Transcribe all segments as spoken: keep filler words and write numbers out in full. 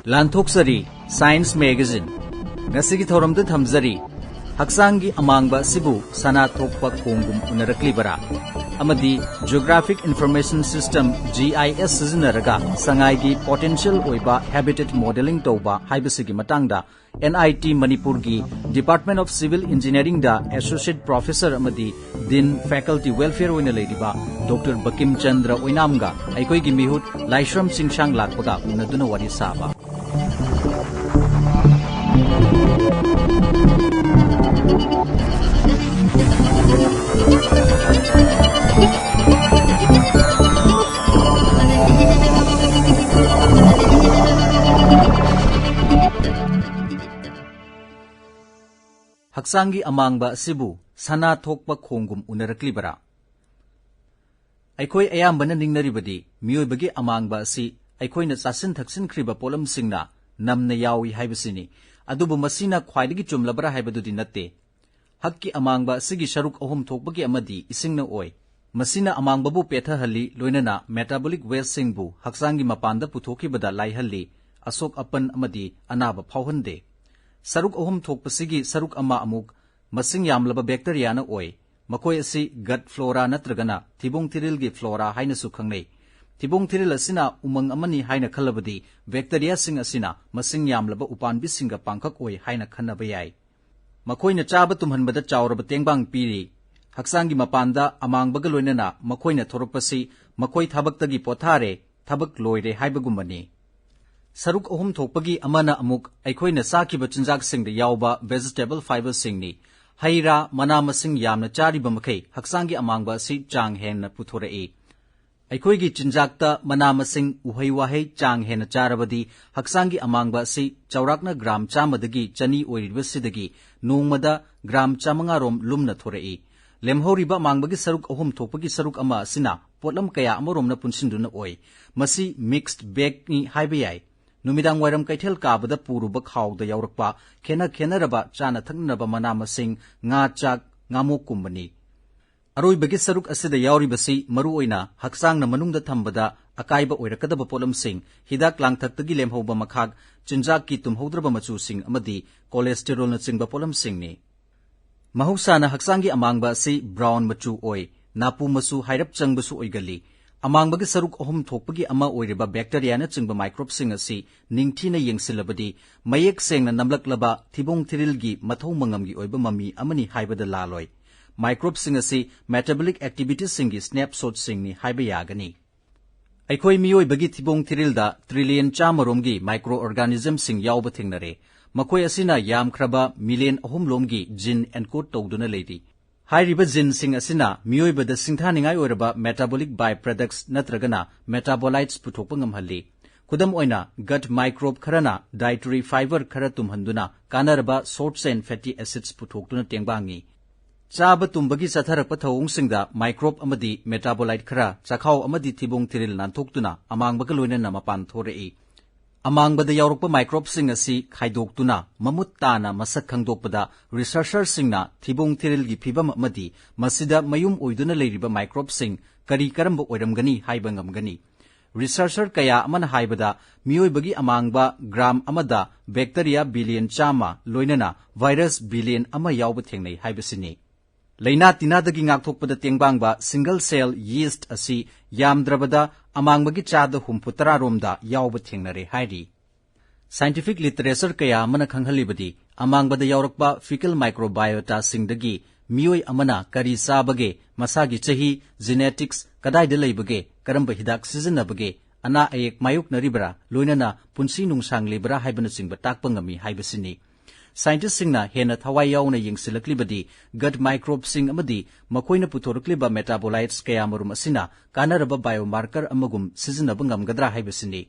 ꯂꯥꯟꯊꯣꯛꯆꯔꯤ, Science Magazine꯫ ꯉꯁꯤꯒꯤ ꯊꯧꯔꯝꯗ ꯊꯝꯖꯔꯤ, ꯍꯛꯆꯥꯡꯒꯤ ꯑꯃꯥꯡꯕ ꯑꯁꯤꯕꯨ ꯁꯅꯥ ꯊꯣꯛꯄ ꯈꯣꯡꯒꯨꯝ ꯎꯅꯔꯛꯂꯤꯕꯔꯥ? ꯑꯃꯗꯤ Geographic Information System, G I S, ꯁꯤꯖꯤꯟꯅꯔꯒ ꯁꯉꯥꯏꯒꯤ potential ꯑꯣꯏꯕ habitat modelling ꯇꯧꯕ ꯍꯥꯏꯕꯁꯤꯒꯤ ꯃꯇꯥꯡꯗ N I T ꯃꯅꯤꯄꯨꯔꯒꯤ Department of Civil Engineeringꯗ Associate Professor ꯑꯃꯗꯤ Dean Faculty Welfare ꯑꯣꯏꯅ ꯂꯩꯔꯤꯕ ꯗꯣꯛꯇꯔ ꯕꯀꯤꯝ ꯆꯟꯗ꯭ꯔ ꯑꯣꯏꯅꯥꯝꯒ ꯑꯩꯈꯣꯏꯒꯤ ꯃꯤꯍꯨꯠ ꯂꯥꯏꯁ꯭ꯔꯝ ꯆꯤꯡꯁꯥꯡ ꯂꯥꯛꯄꯒ ꯎꯅꯗꯨꯅ ꯋꯥꯔꯤ ꯁꯥꯕ꯫ ꯍꯛꯆꯥꯡꯒꯤ ꯑꯃꯥꯡꯕ ꯑꯁꯤꯕꯨ ꯁꯅꯥ ꯊꯣꯛꯄ ꯈꯣꯡꯒꯨꯝ ꯎꯅꯔꯛꯂꯤꯕꯔꯥ? ꯑꯩꯈꯣꯏ ꯑꯌꯥꯝꯕꯅ ꯅꯤꯡꯅꯔꯤꯕꯗꯤ ꯃꯤꯑꯣꯏꯕꯒꯤ ꯑꯃꯥꯡꯕ ꯑꯁꯤ ꯑꯩꯈꯣꯏꯅ ꯆꯥꯁꯤꯟ ꯊꯛꯆꯤꯟꯈ꯭ꯔꯤꯕ ꯄꯣꯠꯂꯝꯁꯤꯡꯅ ꯅꯝꯅ ꯌꯥꯎꯏ ꯍꯥꯏꯕꯁꯤꯅꯤ꯫ ꯑꯗꯨꯕꯨ ꯃꯁꯤꯅ ꯈ꯭ꯋꯥꯏꯗꯒꯤ ꯆꯨꯝꯂꯕ꯭ꯔꯥ ꯍꯥꯏꯕꯗꯨꯗꯤ ꯅꯠꯇꯦ꯫ ꯍꯛꯀꯤ ꯑꯃꯥꯡꯕ ꯑꯁꯤꯒꯤ ꯁꯔꯨꯛ ꯑꯍꯨꯝ ꯊꯣꯛꯄꯒꯤ ꯑꯃꯗꯤ ꯏꯁꯤꯡꯅ ꯑꯣꯏ꯫ ꯃꯁꯤꯅ ꯑꯃꯥꯡꯕꯕꯨ ꯄꯦꯠꯊꯍꯜꯂꯤ, ꯂꯣꯏꯅꯅ metabolic wasteꯁꯤꯡꯕꯨ ꯍꯛꯆꯥꯡꯒꯤ ꯃꯄꯥꯟꯗ ꯄꯨꯊꯣꯛꯈꯤꯕꯗ ꯂꯥꯏꯍꯜꯂꯤ, ꯑꯁꯣꯛ ꯑꯄꯟ ꯑꯃꯗꯤ ꯑꯅꯥꯕ ꯐꯥꯎꯍꯟꯗꯦ꯫ ꯁꯔꯨꯛ ꯑꯍꯨꯝ ꯊꯣꯛꯄꯁꯤꯒꯤ ꯁꯔꯨꯛ ꯑꯃ ꯑꯃꯨꯛ ꯃꯁꯤꯡ ꯌꯥꯝꯂꯕ bacteriaꯅ ꯑꯣꯏ꯫ ꯃꯈꯣꯏ ꯑꯁꯤ gut flora ꯅꯠꯇ꯭ꯔꯒꯅ ꯊꯤꯕꯣꯡ ꯊꯤꯔꯤꯜꯒꯤ flora ꯍꯥꯏꯅꯁꯨ ꯈꯪꯅꯩ꯫ ꯊꯤꯕꯣꯡ ꯊꯤꯔꯤꯜ ꯑꯁꯤꯅ ꯎꯃꯪ ꯑꯃꯅꯤ ꯍꯥꯏꯅ ꯈꯜꯂꯕꯗꯤ bacteriaꯁꯤꯡ ꯑꯁꯤꯅ ꯃꯁꯤꯡ ꯌꯥꯝꯂꯕ ꯎꯄꯥꯟꯕꯤꯁꯤꯡꯒ ꯄꯥꯡꯈꯛ ꯑꯣꯏ ꯍꯥꯏꯅ ꯈꯟꯅꯕ ꯌꯥꯏ꯫ ꯃꯈꯣꯏꯅ ꯆꯥꯕ ꯇꯨꯝꯍꯟꯕꯗ ꯆꯥꯎꯔꯕ ꯇꯦꯡꯕꯥꯡ ꯄꯤꯔꯤ꯫ ꯍꯛꯆꯥꯡꯒꯤ ꯃꯄꯥꯟꯗ ꯑꯃꯥꯡꯕꯒ ꯂꯣꯏꯅꯅ ꯃꯈꯣꯏꯅ ꯊꯣꯔꯛꯄꯁꯤ ꯃꯈꯣꯏ ꯊꯕꯛꯇꯒꯤ ꯄꯣꯊꯥꯔꯦ, ꯊꯕꯛ ꯂꯣꯏꯔꯦ ꯍꯥꯏꯕꯒꯨꯝꯕꯅꯤ꯫ ꯁꯔꯨꯛ ꯑꯍꯨꯝ ꯊꯣꯛꯄꯒꯤ ꯑꯃꯅ ꯑꯃꯨꯛ ꯑꯩꯈꯣꯏꯅ ꯆꯥꯈꯤꯕ ꯆꯤꯟꯖꯥꯛꯁꯤꯡꯗ ꯌꯥꯎꯕ vegetable fiberꯁꯤꯡꯅꯤ꯫ ꯍꯩ ꯔꯥ, ꯃꯅꯥ ꯃꯁꯤꯡ ꯌꯥꯝꯅ ꯆꯥꯔꯤꯕ ꯃꯈꯩ ꯍꯛꯆꯥꯡꯒꯤ ꯑꯃꯥꯡꯕ ꯑꯁꯤ ꯆꯥꯡ ꯍꯦꯟꯅ ꯄꯨꯊꯣꯔꯛꯏ꯫ ꯑꯩꯈꯣꯏꯒꯤ ꯆꯤꯟꯖꯥꯛꯇ ꯃꯅꯥ ꯃꯁꯤꯡ, ꯎꯍꯩ ꯋꯥꯍꯩ ꯆꯥꯡ ꯍꯦꯟꯅ ꯆꯥꯔꯕꯗꯤ ꯍꯛꯆꯥꯡꯒꯤ ꯑꯃꯥꯡꯕ ꯑꯁꯤ ꯆꯥꯎꯔꯥꯛꯅ gram ꯆꯥꯝꯃꯗꯒꯤ ꯆꯅꯤ ꯑꯣꯏꯔꯤꯕꯁꯤꯗꯒꯤ ꯅꯣꯡꯃꯗ gram ꯆꯥꯃꯉꯥ ꯔꯣꯝ ꯂꯨꯝꯅ ꯊꯣꯔꯛꯏ꯫ ꯂꯦꯝꯍꯧꯔꯤꯕ ꯑꯃꯥꯡꯕꯒꯤ ꯁꯔꯨꯛ ꯑꯍꯨꯝ ꯊꯣꯛꯄꯒꯤ ꯁꯔꯨꯛ ꯑꯃ ꯑꯁꯤꯅ ꯄꯣꯠꯂꯝ ꯀꯌꯥ ꯑꯃꯔꯣꯝꯅ ꯄꯨꯟꯁꯤꯟꯗꯨꯅ ꯑꯣꯏ꯫ ꯃꯁꯤ mixed bagꯅꯤ ꯍꯥꯏꯕ ꯌꯥꯏ꯫ ꯅꯨꯃꯤꯗꯥꯡ ꯋꯥꯏꯔꯝ ꯀꯩꯊꯦꯜ ꯀꯥꯕꯗ ꯄꯨꯔꯨꯕ ꯈꯥꯎꯗ ꯌꯥꯎꯔꯛꯄ ꯈꯦꯠꯅ ꯈꯦꯠꯅꯔꯕ ꯆꯥꯅ ꯊꯛꯅꯅꯕ ꯃꯅꯥ ꯃꯁꯤꯡ, ꯉꯥ ꯆꯥꯛ, ꯉꯥꯃꯣꯛꯀꯨꯝꯕꯅꯤ꯫ ꯑꯔꯣꯏꯕꯒꯤ ꯁꯔꯨꯛ ꯑꯁꯤꯗ ꯌꯥꯎꯔꯤꯕꯁꯤ ꯃꯔꯨꯑꯣꯏꯅ ꯍꯛꯆꯥꯡꯅ ꯃꯅꯨꯡꯗ ꯊꯝꯕꯗ ꯑꯀꯥꯏꯕ ꯑꯣꯏꯔꯛꯀꯗꯕ ꯄꯣꯠꯂꯝꯁꯤꯡ, ꯍꯤꯗꯥꯛ ꯂꯥꯡꯊꯛꯇꯒꯤ ꯂꯦꯝꯍꯧꯕ ꯃꯈꯥꯛ, ꯆꯤꯟꯖꯥꯛꯀꯤ ꯇꯨꯝꯍꯧꯗ꯭ꯔꯕ ꯃꯆꯨꯁꯤꯡ ꯑꯃꯗꯤ cholesterolꯅꯆꯤꯡꯕ ꯄꯣꯠꯂꯝꯁꯤꯡꯅꯤ꯫ ꯃꯍꯧꯁꯥꯅ ꯍꯛꯆꯥꯡꯒꯤ ꯑꯃꯥꯡꯕ ꯑꯁꯤ brown ꯃꯆꯨ ꯑꯣꯏ, ꯅꯥꯄꯨ ꯃꯆꯨ ꯍꯥꯏꯔꯞ ꯆꯪꯕꯁꯨ ꯑꯣꯏꯒꯜꯂꯤ꯫ ꯑꯃꯥꯡꯕꯒꯤ ꯁꯔꯨꯛ ꯑꯍꯨꯝ ꯊꯣꯛꯄꯒꯤ ꯑꯃ ꯑꯣꯏꯔꯤꯕ bacteriaꯅꯆꯤꯡꯕ microbeꯁꯤꯡ ꯑꯁꯤ ꯅꯤꯡꯊꯤꯅ ꯌꯦꯡꯁꯤꯜꯂꯕꯗꯤ ꯃꯌꯦꯛ ꯁꯦꯡꯅ ꯅꯝꯂꯛꯂꯕ ꯊꯤꯕꯣꯡ ꯊꯤꯔꯤꯜꯒꯤ ꯃꯊꯧ ꯃꯉꯝꯒꯤ ꯑꯣꯏꯕ ꯃꯃꯤ ꯑꯃꯅꯤ ꯍꯥꯏꯕꯗ ꯂꯥꯜꯂꯣꯏ꯫ Microbeꯁꯤꯡ ꯑꯁꯤ metabolic activitiesꯁꯤꯡꯒꯤ snapshotꯁꯤꯡꯅꯤ ꯍꯥꯏꯕ ꯌꯥꯒꯅꯤ꯫ ꯑꯩꯈꯣꯏ ꯃꯤꯑꯣꯏꯕꯒꯤ ꯊꯤꯕꯣꯡ ꯊꯤꯔꯤꯜꯗ trillion ꯆꯥꯝꯃꯔꯣꯝꯒꯤ microorganismꯁꯤꯡ ꯌꯥꯎꯕ ꯊꯦꯡꯅꯔꯦ꯫ ꯃꯈꯣꯏ ꯑꯁꯤꯅ ꯌꯥꯝꯈ꯭ꯔꯕ million ꯑꯍꯨꯝꯂꯣꯝꯒꯤ gene encode ꯇꯧꯗꯨꯅ ꯂꯩꯔꯤ꯫ ꯍꯥꯏꯔꯤꯕ geneꯁꯤꯡ ꯑꯁꯤꯅ ꯃꯤꯑꯣꯏꯕꯗ ꯁꯤꯡꯊꯥꯅꯤꯡꯉꯥꯏ ꯑꯣꯏꯔꯕ metabolic byproducts ꯅꯠꯇ꯭ꯔꯒꯅ metabolites ꯄꯨꯊꯣꯛꯄ ꯉꯝꯍꯜꯂꯤ꯫ ꯈꯨꯗꯝ ꯑꯣꯏꯅ, gut microbe ꯈꯔꯅ dietary fiber ꯈꯔ ꯇꯨꯝꯍꯟꯗꯨꯅ ꯀꯥꯟꯅꯔꯕ short chain fatty acids ꯄꯨꯊꯣꯛꯇꯨꯅ ꯇꯦꯡꯕꯥꯡꯉꯤ꯫ ꯆꯥꯕ ꯇꯨꯝꯕꯒꯤ ꯆꯠꯊꯔꯛꯄ ꯊꯧꯑꯣꯡꯁꯤꯡꯗ microbe ꯑꯃꯗꯤ metabolite ꯈꯔ ꯆꯈꯥꯎ ꯑꯃꯗꯤ ꯊꯤꯕꯣꯡ ꯊꯤꯔꯤꯜ ꯅꯥꯟꯊꯣꯛꯇꯨꯅ ꯑꯃꯥꯡꯕꯒ ꯂꯣꯏꯅꯅ ꯃꯄꯥꯟ ꯊꯣꯔꯛꯏ꯫ ꯑꯃꯥꯡꯕꯗ ꯌꯥꯎꯔꯛꯄ microbeꯁꯤꯡ ꯑꯁꯤ ꯈꯥꯏꯗꯣꯛꯇꯨꯅ ꯃꯃꯨꯠ ꯇꯥꯅ ꯃꯁꯛ ꯈꯪꯗꯣꯛꯄꯗ researcherꯁꯤꯡꯅ ꯊꯤꯕꯣꯡ ꯊꯤꯔꯤꯜꯒꯤ ꯐꯤꯕꯝ ꯑꯃꯗꯤ ꯃꯁꯤꯗ ꯃꯌꯨꯝ ꯑꯣꯏꯗꯨꯅ ꯂꯩꯔꯤꯕ microbeꯁꯤꯡ ꯀꯔꯤ ꯀꯔꯝꯕ ꯑꯣꯏꯔꯝꯒꯅꯤ ꯍꯥꯏꯕ ꯉꯝꯒꯅꯤ꯫ Researcher ꯀꯌꯥ ꯑꯃꯅ ꯍꯥꯏꯕꯗ ꯃꯤꯑꯣꯏꯕꯒꯤ ꯑꯃꯥꯡꯕ gram ꯑꯃꯗ bacteria billion ꯆꯥꯝꯃ ꯂꯣꯏꯅꯅ virus billion ꯑꯃ ꯌꯥꯎꯕ ꯊꯦꯡꯅꯩ ꯍꯥꯏꯕꯁꯤꯅꯤ꯫ ꯂꯩꯅꯥ ꯇꯤꯟꯅꯥꯗꯒꯤ ꯉꯥꯛꯊꯣꯛꯄꯗ ꯇꯦꯡꯕꯥꯡꯕ single cell yeast ꯑꯁꯤ ꯌꯥꯝꯗ꯭ꯔꯕꯗ ꯑꯃꯥꯡꯕꯒꯤ ꯆꯥꯗ ꯍꯨꯝꯐꯨ ꯇꯔꯥꯔꯣꯝꯗ ꯌꯥꯎꯕ ꯊꯦꯡꯅꯔꯦ ꯍꯥꯏꯔꯤ꯫ Scientific literature ꯀꯌꯥ ꯑꯃꯅ ꯈꯪꯍꯜꯂꯤꯕꯗꯤ ꯑꯃꯥꯡꯕꯗ ꯌꯥꯎꯔꯛꯄ fecal microbiotaꯁꯤꯡꯗꯒꯤ ꯃꯤꯑꯣꯏ ꯑꯃꯅ ꯀꯔꯤ ꯆꯥꯕꯒꯦ, ꯃꯁꯥꯒꯤ ꯆꯍꯤ, genetics, ꯀꯗꯥꯏꯗ ꯂꯩꯕꯒꯦ, ꯀꯔꯝꯕ ꯍꯤꯗꯥꯛ ꯁꯤꯖꯤꯟꯅꯕꯒꯦ, ꯑꯅꯥ ꯑꯌꯦꯛ ꯃꯥꯌꯣꯛꯅꯔꯤꯕ꯭ꯔꯥ, ꯂꯣꯏꯅꯅ ꯄꯨꯟꯁꯤ ꯅꯨꯡꯁꯥꯡꯂꯤꯕ꯭ꯔꯥ ꯍꯥꯏꯕꯅꯆꯤꯡꯕ ꯇꯥꯛꯄ ꯉꯝꯃꯤ ꯍꯥꯏꯕꯁꯤꯅꯤ꯫ Scientistꯁꯤꯡꯅ ꯍꯦꯟꯅ ꯊꯋꯥꯏ ꯌꯥꯎꯅ ꯌꯦꯡꯁꯤꯜꯂꯛꯂꯤꯕꯗꯤ gut microbeꯁꯤꯡ ꯑꯃꯗꯤ ꯃꯈꯣꯏꯅ ꯄꯨꯊꯣꯔꯛꯂꯤꯕ metabolites ꯀꯌꯥꯃꯔꯨꯝ ꯑꯁꯤꯅ ꯀꯥꯟꯅꯔꯕ biomarker ꯑꯃꯒꯨꯝ ꯁꯤꯖꯤꯟꯅꯕ ꯉꯝꯒꯗ꯭ꯔꯥ ꯍꯥꯏꯕꯁꯤꯅꯤ꯫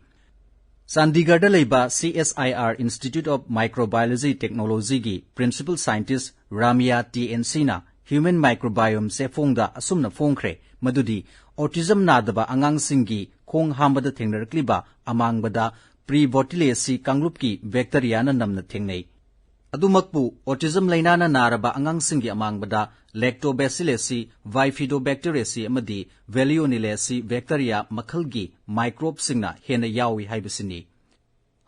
ꯆꯥꯟꯗꯤꯒꯔꯗ ꯂꯩꯕ C S I R Institute of Microbiology Technologyꯒꯤ principal scientist ꯔꯥꯃꯤꯌꯥ T N Cꯅ human microbiome ꯆꯦꯐꯣꯡꯗ ꯑꯁꯨꯝꯅ ꯐꯣꯡꯈ꯭ꯔꯦ, ꯃꯗꯨꯗꯤ autism ꯅꯥꯗꯕ ꯑꯉꯥꯡꯁꯤꯡꯒꯤ ꯈꯣꯡ ꯍꯥꯝꯕꯗ ꯊꯦꯡꯅꯔꯛꯂꯤꯕ ꯑꯃꯥꯡꯕꯗ Prebotryacea ꯀꯥꯡꯂꯨꯞꯀꯤ bacteriaꯅ ꯅꯝꯅ ꯊꯦꯡꯅꯩ꯫ ꯑꯗꯨꯃꯛꯄꯨ, autism ꯂꯩꯅꯥꯅ ꯅꯥꯔꯕ ꯑꯉꯥꯡꯁꯤꯡꯒꯤ ꯑꯃꯥꯡꯕꯗ lactobacillus, bifidobacteriaceae ꯑꯃꯗꯤ veillonelleaceae bacteria ꯃꯈꯜꯒꯤ microbeꯁꯤꯡꯅ ꯍꯦꯟꯅ ꯌꯥꯎꯏ ꯍꯥꯏꯕꯁꯤꯅꯤ꯫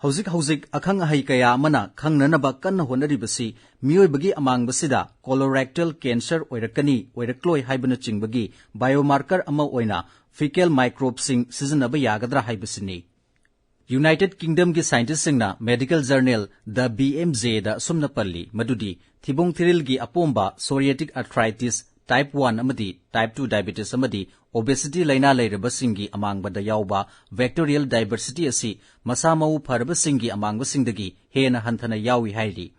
ꯍꯧꯖꯤꯛ ꯍꯧꯖꯤꯛ ꯑꯈꯪ ꯑꯍꯩ ꯀꯌꯥ ꯑꯃꯅ ꯈꯪꯅꯅꯕ ꯀꯟꯅ ꯍꯣꯠꯅꯔꯤꯕꯁꯤ ꯃꯤꯑꯣꯏꯕꯒꯤ ꯑꯃꯥꯡꯕꯁꯤꯗ colorectal cancer ꯑꯣꯏꯔꯛꯀꯅꯤ, ꯑꯣꯏꯔꯛꯂꯣꯏ ꯍꯥꯏꯕꯅꯆꯤꯡꯕꯒꯤ biomarker ꯑꯃ ꯑꯣꯏꯅ fecal microbeꯁꯤꯡ ꯁꯤꯖꯤꯟꯅꯕ ꯌꯥꯒꯗ꯭ꯔꯥ ꯍꯥꯏꯕꯁꯤꯅꯤ꯫ United Kingdomꯒꯤ scientistꯁꯤꯡꯅ medical journal The BMJꯗ ꯑꯁꯨꯝꯅ ꯄꯜꯂꯤ ꯃꯗꯨꯗꯤ ꯊꯤꯕꯣꯡ ꯊꯤꯔꯤꯜꯒꯤ ꯑꯄꯣꯝꯕ, psoriatic arthritis, type one ꯑꯃꯗꯤ type two diabetes ꯑꯃꯗꯤ obesity ꯂꯩꯅꯥ ꯂꯩꯔꯕꯁꯤꯡꯒꯤ ꯑꯃꯥꯡꯕꯗ ꯌꯥꯎꯕ bacterial diversity ꯑꯁꯤ ꯃꯁꯥ ꯃꯎ ꯐꯔꯕꯁꯤꯡꯒꯤ ꯑꯃꯥꯡꯕꯁꯤꯡꯗꯒꯤ ꯍꯦꯟꯅ ꯍꯟꯊꯅ ꯌꯥꯎꯏ ꯍꯥꯏꯔꯤ꯫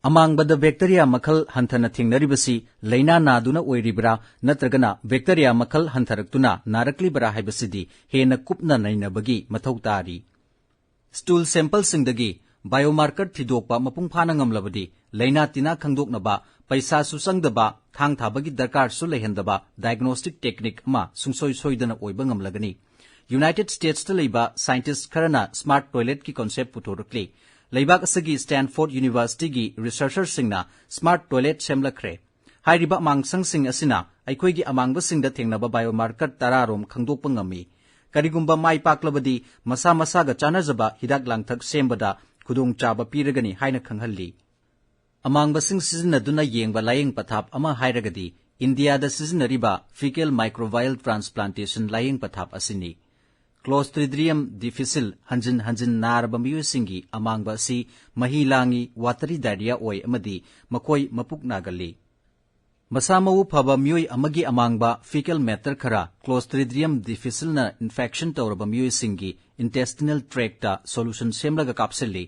ꯑꯃꯥꯡꯕꯗ bacteria ꯃꯈꯜ ꯍꯟꯊꯅ ꯊꯦꯡꯅꯔꯤꯕꯁꯤ ꯂꯩꯅꯥ ꯅꯥꯗꯨꯅ ꯑꯣꯏꯔꯤꯕ꯭ꯔꯥ ꯅꯠꯇ꯭ꯔꯒꯅ bacteria ꯃꯈꯜ ꯍꯟꯊꯔꯛꯇꯨꯅ ꯅꯥꯔꯛꯂꯤꯕꯔꯥ ꯍꯥꯏꯕꯁꯤꯗꯤ ꯍꯦꯟꯅ ꯀꯨꯞꯅ ꯅꯩꯅꯕꯒꯤ ꯃꯊꯧ ꯇꯥꯔꯤ꯫ Stool sampleꯁꯤꯡꯗꯒꯤ biomarker ꯊꯤꯗꯣꯛꯄ ꯃꯄꯨꯡ ꯐꯥꯅ ꯉꯝꯂꯕꯗꯤ ꯂꯩꯅꯥ ꯇꯤꯟꯅꯥ ꯈꯪꯗꯣꯛꯅꯕ ꯄꯩꯁꯥꯁꯨ ꯆꯪꯗꯕ, ꯊꯥꯡ ꯊꯥꯕꯒꯤ ꯗꯔꯀꯥꯔꯁꯨ ꯂꯩꯍꯟꯗꯕ diagnostic technique ꯑꯃ ꯁꯨꯡꯁꯣꯏ ꯁꯣꯏꯗꯅ ꯑꯣꯏꯕ ꯉꯝꯂꯒꯅꯤ꯫ United Statesꯇ ꯂꯩꯕ scientist ꯈꯔꯅ smart toiletꯀꯤ concept ꯄꯨꯊꯣꯔꯛꯂꯤ꯫ ꯂꯩꯕꯥꯛ ꯑꯁꯤꯒꯤ Stanford Universityꯒꯤ researcherꯁꯤꯡꯅ smart toilet ꯁꯦꯝꯂꯛꯈ꯭ꯔꯦ꯫ ꯍꯥꯏꯔꯤꯕ ꯑꯃꯥꯡꯁꯪꯁꯤꯡ ꯑꯁꯤꯅ ꯑꯩꯈꯣꯏꯒꯤ ꯑꯃꯥꯡꯕꯁꯤꯡꯗ ꯊꯦꯡꯅꯕ biomarker ꯇꯔꯥꯔꯣꯝ ꯈꯪꯗꯣꯛꯄ ꯉꯝꯃꯤ꯫ ꯀꯔꯤꯒꯨꯝꯕ ꯃꯥꯏ ꯄꯥꯛꯂꯕꯗꯤ ꯃꯁꯥ ꯃꯁꯥꯒ ꯆꯥꯟꯅꯖꯕ ꯍꯤꯗꯥꯛ ꯂꯥꯡꯊꯛ ꯁꯦꯝꯕꯗ ꯈꯨꯗꯣꯡꯆꯥꯕ ꯄꯤꯔꯒꯅꯤ ꯍꯥꯏꯅ ꯈꯪꯍꯜꯂꯤ꯫ ꯑꯃꯥꯡꯕꯁꯤꯡ ꯁꯤꯖꯤꯟꯅꯗꯨꯅ ꯌꯦꯡꯕ ꯂꯥꯌꯦꯡ ꯄꯊꯥꯞ ꯑꯃ ꯍꯥꯏꯔꯒꯗꯤ ꯏꯟꯗꯤꯌꯥꯗ ꯁꯤꯖꯤꯟꯅꯔꯤꯕ fecal microbial transplantation ꯂꯥꯌꯦꯡ ꯄꯊꯥꯞ ꯑꯁꯤꯅꯤ꯫ Clostridium difficile ꯍꯟꯖꯤꯟ ꯍꯟꯖꯤꯟ ꯅꯥꯔꯕ ꯃꯤꯑꯣꯏꯁꯤꯡꯒꯤ ꯑꯃꯥꯡꯕ ꯑꯁꯤ ꯃꯍꯤ ꯂꯥꯡꯏ, watery diarrhea ꯑꯣꯏ ꯑꯃꯗꯤ ꯃꯈꯣꯏ ꯃꯄꯨꯛ ꯅꯥꯒꯜꯂꯤ꯫ ꯃꯁꯥ ꯃꯎ ꯐꯕ ꯃꯤꯑꯣꯏ ꯑꯃꯒꯤ ꯑꯃꯥꯡꯕ fecal matter ꯈꯔ Clostridium difficileꯅ infection ꯇꯧꯔꯕ ꯃꯤꯑꯣꯏꯁꯤꯡꯒꯤ intestinal tractꯇ solution ꯁꯦꯝꯂꯒ ꯀꯥꯞꯁꯤꯜꯂꯤ꯫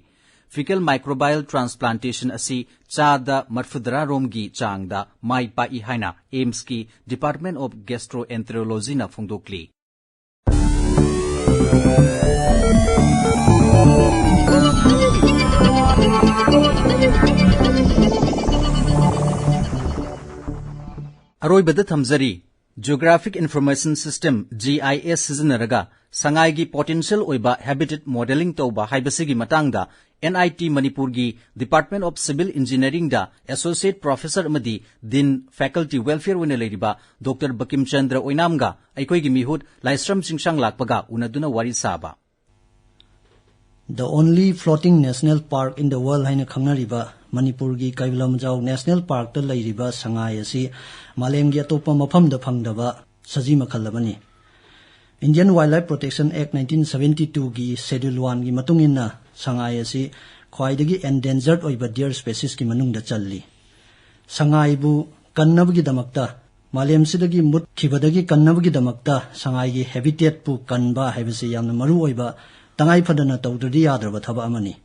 Fecal microbial transplantation ꯑꯁꯤ ꯆꯥꯗ ꯃꯔꯐꯨꯇꯔꯥ ꯔꯣꯝꯒꯤ ꯆꯥꯡꯗ ꯃꯥꯏ ꯄꯥꯛꯏ ꯍꯥꯏꯅ AIIMSꯀꯤ Department of Gastroenterologyꯅ ꯐꯣꯡꯗꯣꯛꯂꯤ꯫ ꯑꯔꯣꯏꯕꯗ ꯊꯝꯖꯔꯤ, Geographic Information System, GIS, ꯁꯤꯖꯤꯟꯅꯔꯒ ꯁꯉꯥꯏꯒꯤ ꯄꯣꯇꯦꯟꯁꯤꯌꯦꯜ ꯑꯣꯏꯕ ꯍꯦꯕꯤꯇꯦꯠ ꯃꯣꯗꯦꯂꯤꯡ ꯇꯧꯕ ꯍꯥꯏꯕꯁꯤꯒꯤ ꯃꯇꯥꯡꯗ ꯑꯦꯟ ꯑꯥꯏ ꯇꯤ ꯃꯅꯤꯄꯨꯔꯒꯤ ꯗꯤꯄꯥꯔꯠꯃꯦꯟ ꯑꯣꯐ ꯁꯤꯚꯤꯜ ꯏꯟꯖꯤꯅꯤꯌꯥꯔꯤꯡꯗ ꯑꯦꯁꯣꯁꯤꯌꯦꯠ ꯄ꯭ꯔꯣꯐꯦꯁꯔ ꯑꯃꯗꯤ ꯗꯤꯟ ꯐꯦꯀꯜꯇꯤ ꯋꯦꯜꯐꯤꯌꯔ ꯑꯣꯏꯅ ꯂꯩꯔꯤꯕ ꯗꯣꯛꯇꯔ ꯕꯀꯤꯝ ꯆꯟꯗ꯭ꯔ ꯑꯣꯏꯅꯥꯝꯒ ꯑꯩꯈꯣꯏꯒꯤ ꯃꯤꯍꯨꯠ ꯂꯥꯏꯁ꯭ꯔꯝ ꯆꯤꯡꯁꯥꯡ ꯂꯥꯛꯄꯒ ꯎꯅꯗꯨꯅ ꯋꯥꯔꯤ ꯁꯥꯕ꯫ The only floating national park in the world ꯍꯥꯏꯅ ꯈꯪꯅꯔꯤꯕ ꯃꯅꯤꯄꯨꯔꯒꯤ ꯀꯩꯕꯨꯜ ꯂꯝꯖꯥꯎ ꯅꯦꯁꯅꯦꯜ ꯄꯥꯔꯛꯇ ꯂꯩꯔꯤꯕ ꯁꯉꯥꯏ ꯑꯁꯤ ꯃꯥꯂꯦꯝꯒꯤ ꯑꯇꯣꯞꯄ ꯃꯐꯝꯗ ꯐꯪꯗꯕ ꯁꯖꯤ ꯃꯈꯜ ꯑꯃꯅꯤ꯫ Indian Wildlife Protection Act nineteen seventy twoꯒꯤ Schedule oneꯒꯤ ꯃꯇꯨꯡ ꯏꯟꯅ ꯁꯉꯥꯏ ꯑꯁꯤ ꯈ꯭ꯋꯥꯏꯗꯒꯤ endangered ꯑꯣꯏꯕ deer speciesꯀꯤ ꯃꯅꯨꯡꯗ ꯆꯜꯂꯤ꯫ ꯁꯉꯥꯏꯕꯨ ꯀꯟꯅꯕꯒꯤꯗꯃꯛꯇ, ꯃꯥꯂꯦꯝꯁꯤꯗꯒꯤ ꯃꯨꯠꯈꯤꯕꯗꯒꯤ ꯀꯟꯅꯕꯒꯤꯗꯃꯛꯇ ꯁꯉꯥꯏꯒꯤ ꯍꯦꯕꯤꯇꯦꯠꯄꯨ ꯀꯟꯕ ꯍꯥꯏꯕꯁꯤ ꯌꯥꯝꯅ ꯃꯔꯨ ꯑꯣꯏꯕ, ꯇꯉꯥꯏ ꯐꯗꯅ ꯇꯧꯗ꯭ꯔꯗꯤ ꯌꯥꯗ꯭ꯔꯕ ꯊꯕꯛ ꯑꯃꯅꯤ꯫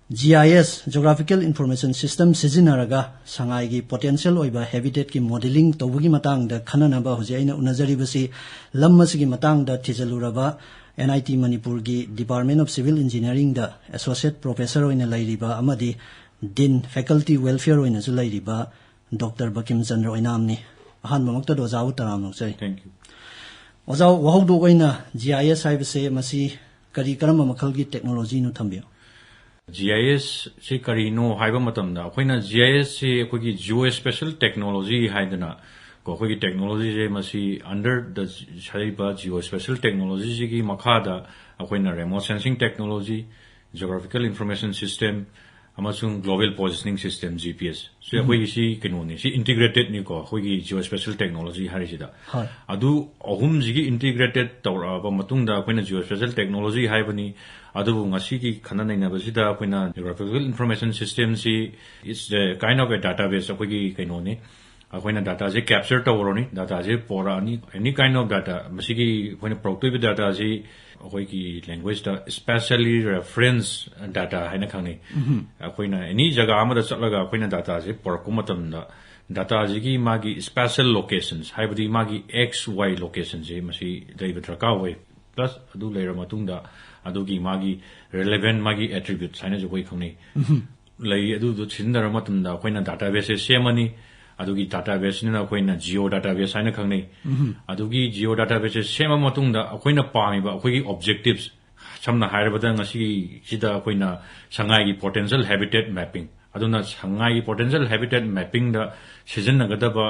ꯖꯤ ꯑꯥꯏ ꯑꯦꯁ, Geographical Information System ꯁꯤꯖꯤꯟꯅꯔꯒ ꯁꯉꯥꯏꯒꯤ ꯄꯣꯇꯦꯟꯁꯤꯌꯦꯜ ꯑꯣꯏꯕ ꯍꯦꯕꯤꯇꯦꯠꯀꯤ ꯃꯣꯗꯦꯂꯤꯡ ꯇꯧꯕꯒꯤ ꯃꯇꯥꯡꯗ ꯈꯟꯅꯅꯕ ꯍꯧꯖꯤꯛ ꯑꯩꯅ ꯎꯅꯖꯔꯤꯕꯁꯤ ꯂꯝ ꯑꯁꯤꯒꯤ ꯃꯇꯥꯡꯗ ꯊꯤꯖꯤꯜꯂꯨꯔꯕ ꯑꯦꯟ ꯑꯥꯏ ꯇꯤ ꯃꯅꯤꯄꯨꯔꯒꯤ ꯗꯤꯄꯥꯔꯠꯃꯦꯟ ꯑꯣꯐ ꯁꯤꯚꯤꯜ ꯏꯟꯖꯤꯅꯤꯌꯥꯔꯤꯡꯗ ꯑꯦꯁꯣꯁꯤꯌꯦꯠ ꯄ꯭ꯔꯣꯐꯦꯁꯔ ꯑꯣꯏꯅ ꯂꯩꯔꯤꯕ ꯑꯃꯗꯤ ꯗꯤꯟ ꯐꯦꯀꯜꯇꯤ ꯋꯦꯜꯐꯤꯌꯔ ꯑꯣꯏꯅꯁꯨ ꯂꯩꯔꯤꯕ ꯗꯣꯛꯇꯔ ꯕꯀꯤꯝ ꯆꯟꯗ꯭ꯔ ꯑꯣꯏꯅꯥꯝꯅꯤ꯫ ꯑꯍꯥꯟꯕꯃꯛꯇꯗ ꯑꯣꯖꯥꯕꯨ ꯇꯔꯥꯝꯅ ꯑꯣꯛꯆꯔꯤ꯫ Thank you. ꯑꯣꯖꯥ, ꯋꯥꯍꯧꯗꯣꯛ ꯑꯣꯏꯅ ꯖꯤ ꯑꯥꯏ ꯑꯦꯁ ꯍꯥꯏꯕꯁꯦ ꯃꯁꯤ ꯀꯔꯤ ꯀꯔꯝꯕ ꯃꯈꯜꯒꯤ ꯇꯦꯛꯅꯣꯂꯣꯖꯤꯅꯣ ꯊꯝꯕꯤꯌꯨ꯫ ꯖꯤ ꯑꯥꯏ ꯑꯦꯁꯁꯤ ꯀꯔꯤꯅꯣ ꯍꯥꯏꯕ ꯃꯇꯝꯗ, ꯑꯩꯈꯣꯏꯅ ꯖꯤ ꯑꯥꯏ ꯑꯦꯁꯁꯤ ꯑꯩꯈꯣꯏꯒꯤ ꯖꯤꯑꯣ ꯁ꯭ꯄꯦꯁꯤꯌꯦꯜ ꯇꯦꯛꯅꯣꯂꯣꯖꯤ ꯍꯥꯏꯗꯅ ꯀꯣ, ꯑꯩꯈꯣꯏꯒꯤ ꯇꯦꯛꯅꯣꯂꯣꯖꯤꯁꯦ ꯃꯁꯤ under the ꯍꯥꯏꯔꯤꯕ ꯖꯤꯑꯣ ꯁ꯭ꯄꯦꯁꯤꯌꯦꯜ ꯇꯦꯛꯅꯣꯂꯣꯖꯤꯁꯤꯒꯤ ꯃꯈꯥꯗ ꯑꯩꯈꯣꯏꯅ remote sensing technology, geographical information system ꯑꯃꯁꯨꯡ global positioning system, G P S. ꯁꯤ ꯑꯩꯈꯣꯏꯒꯤ ꯁꯤ ꯀꯩꯅꯣꯅꯤ, ꯁꯤ ꯏꯟꯇꯤꯒ꯭ꯔꯦꯇꯦꯠꯅꯤꯀꯣ, ꯑꯩꯈꯣꯏꯒꯤ ꯖꯤꯑꯣ ꯁ꯭ꯄꯦꯁꯤꯌꯦꯜ ꯇꯦꯛꯅꯣꯂꯣꯖꯤ ꯍꯥꯏꯔꯤꯁꯤꯗ꯫ ꯍꯣꯏ꯫ ꯑꯗꯨ ꯑꯍꯨꯝꯁꯤꯒꯤ ꯏꯟꯇꯤꯒ꯭ꯔꯦꯇꯦꯠ ꯇꯧꯔꯛꯑꯕ ꯃꯇꯨꯡꯗ ꯑꯩꯈꯣꯏꯅ ꯖꯤꯑꯣ ꯁ꯭ꯄꯦꯁꯤꯌꯦꯜ ꯇꯦꯛꯅꯣꯂꯣꯖꯤ ꯍꯥꯏꯕꯅꯤ꯫ ꯑꯗꯨꯕꯨ ꯉꯁꯤꯒꯤ ꯈꯟꯅ ꯅꯩꯅꯕꯁꯤꯗ ꯑꯩꯈꯣꯏꯅ geographical information systemꯁꯤ is the kind of a database, ꯑꯩꯈꯣꯏꯒꯤ ꯀꯩꯅꯣꯅꯤ꯫ ꯑꯩꯈꯣꯏꯅ ꯗꯥꯇꯥꯁꯦ ꯀꯦꯞꯆꯔ ꯇꯧꯔꯅꯤ, ꯗꯥꯇꯥꯁꯦ ꯄꯣꯔꯛꯑꯅꯤ, any kind of data, ꯃꯁꯤꯒꯤ ꯑꯩꯈꯣꯏꯅ ꯄꯨꯔꯛꯇꯣꯏꯕ ꯗꯥꯇꯥꯁꯤ ꯑꯩꯈꯣꯏꯒꯤ ꯂꯦꯡꯒ꯭ꯋꯦꯖꯇ specially reference data ꯍꯥꯏꯅ ꯈꯪꯅꯩ꯫ ꯑꯩꯈꯣꯏꯅ ꯑꯦꯅꯤ ꯖꯒꯥ ꯑꯃꯗ ꯆꯠꯂꯒ ꯑꯩꯈꯣꯏꯅ ꯗꯥꯇꯥꯁꯦ ꯄꯨꯔꯛꯄ ꯃꯇꯝꯗ, ꯗꯥꯇꯥꯁꯤꯒꯤ ꯃꯥꯒꯤ ꯁ꯭ꯄꯦꯁꯤꯌꯦꯜ ꯂꯣꯀꯦꯁꯟꯁ, ꯍꯥꯏꯕꯗꯤ ꯃꯥꯒꯤ ꯑꯦꯛꯁ ꯋꯥꯏ ꯂꯣꯀꯦꯁꯟꯁꯦ ꯃꯁꯤ ꯂꯩꯕ ꯗꯔꯀꯥꯔ ꯑꯣꯏ꯫ ꯄ꯭ꯂꯁ ꯑꯗꯨ ꯂꯩꯔꯕ ꯃꯇꯨꯡꯗ ꯑꯗꯨꯒꯤ ꯃꯥꯒꯤ ꯔꯤꯂꯦꯚꯦꯟ, ꯃꯥꯒꯤ ꯑꯦꯇ꯭ꯔꯤꯕ꯭ꯌꯨꯠꯁ ꯍꯥꯏꯅꯁꯨ ꯑꯩꯈꯣꯏ ꯈꯪꯅꯩ꯫ ꯂꯩ, ꯑꯗꯨꯗꯣ ꯁꯤꯖꯤꯟꯅꯔꯕ ꯃꯇꯝꯗ ꯑꯩꯈꯣꯏꯅ ꯗꯥꯇꯥꯕꯦꯁꯁꯦ ꯁꯦꯝꯃꯅꯤ꯫ ꯑꯗꯨꯒꯤ ꯗꯥꯇꯥꯕꯦꯁꯁꯤꯅ ꯑꯩꯈꯣꯏꯅ ꯖꯤꯑꯣ ꯗꯥꯇꯥꯕꯦꯁ ꯍꯥꯏꯅ ꯈꯪꯅꯩ꯫ ꯑꯗꯨꯒꯤ ꯖꯤꯑꯣ ꯗꯥꯇꯥꯕꯦꯁꯁꯦ ꯁꯦꯝꯃ ꯃꯇꯨꯡꯗ ꯑꯩꯈꯣꯏꯅ ꯄꯥꯝꯃꯤꯕ ꯑꯩꯈꯣꯏꯒꯤ ꯑꯣꯕꯖꯦꯛꯇꯤꯚꯁ, ꯁꯝꯅ ꯍꯥꯏꯔꯕꯗ ꯉꯁꯤꯁꯤꯗ ꯑꯩꯈꯣꯏꯅ ꯁꯉꯥꯏꯒꯤ ꯄꯣꯇꯦꯟꯁꯤꯌꯦꯜ ꯍꯦꯕꯤꯇꯦꯠ ꯃꯦꯄꯤꯡ, ꯑꯗꯨꯅ ꯁꯉꯥꯏꯒꯤ ꯄꯣꯇꯦꯟꯁꯤꯌꯦꯜ ꯍꯦꯕꯤꯇꯦꯠ ꯃꯦꯄꯤꯡꯗ ꯁꯤꯖꯤꯟꯅꯒꯗꯕ,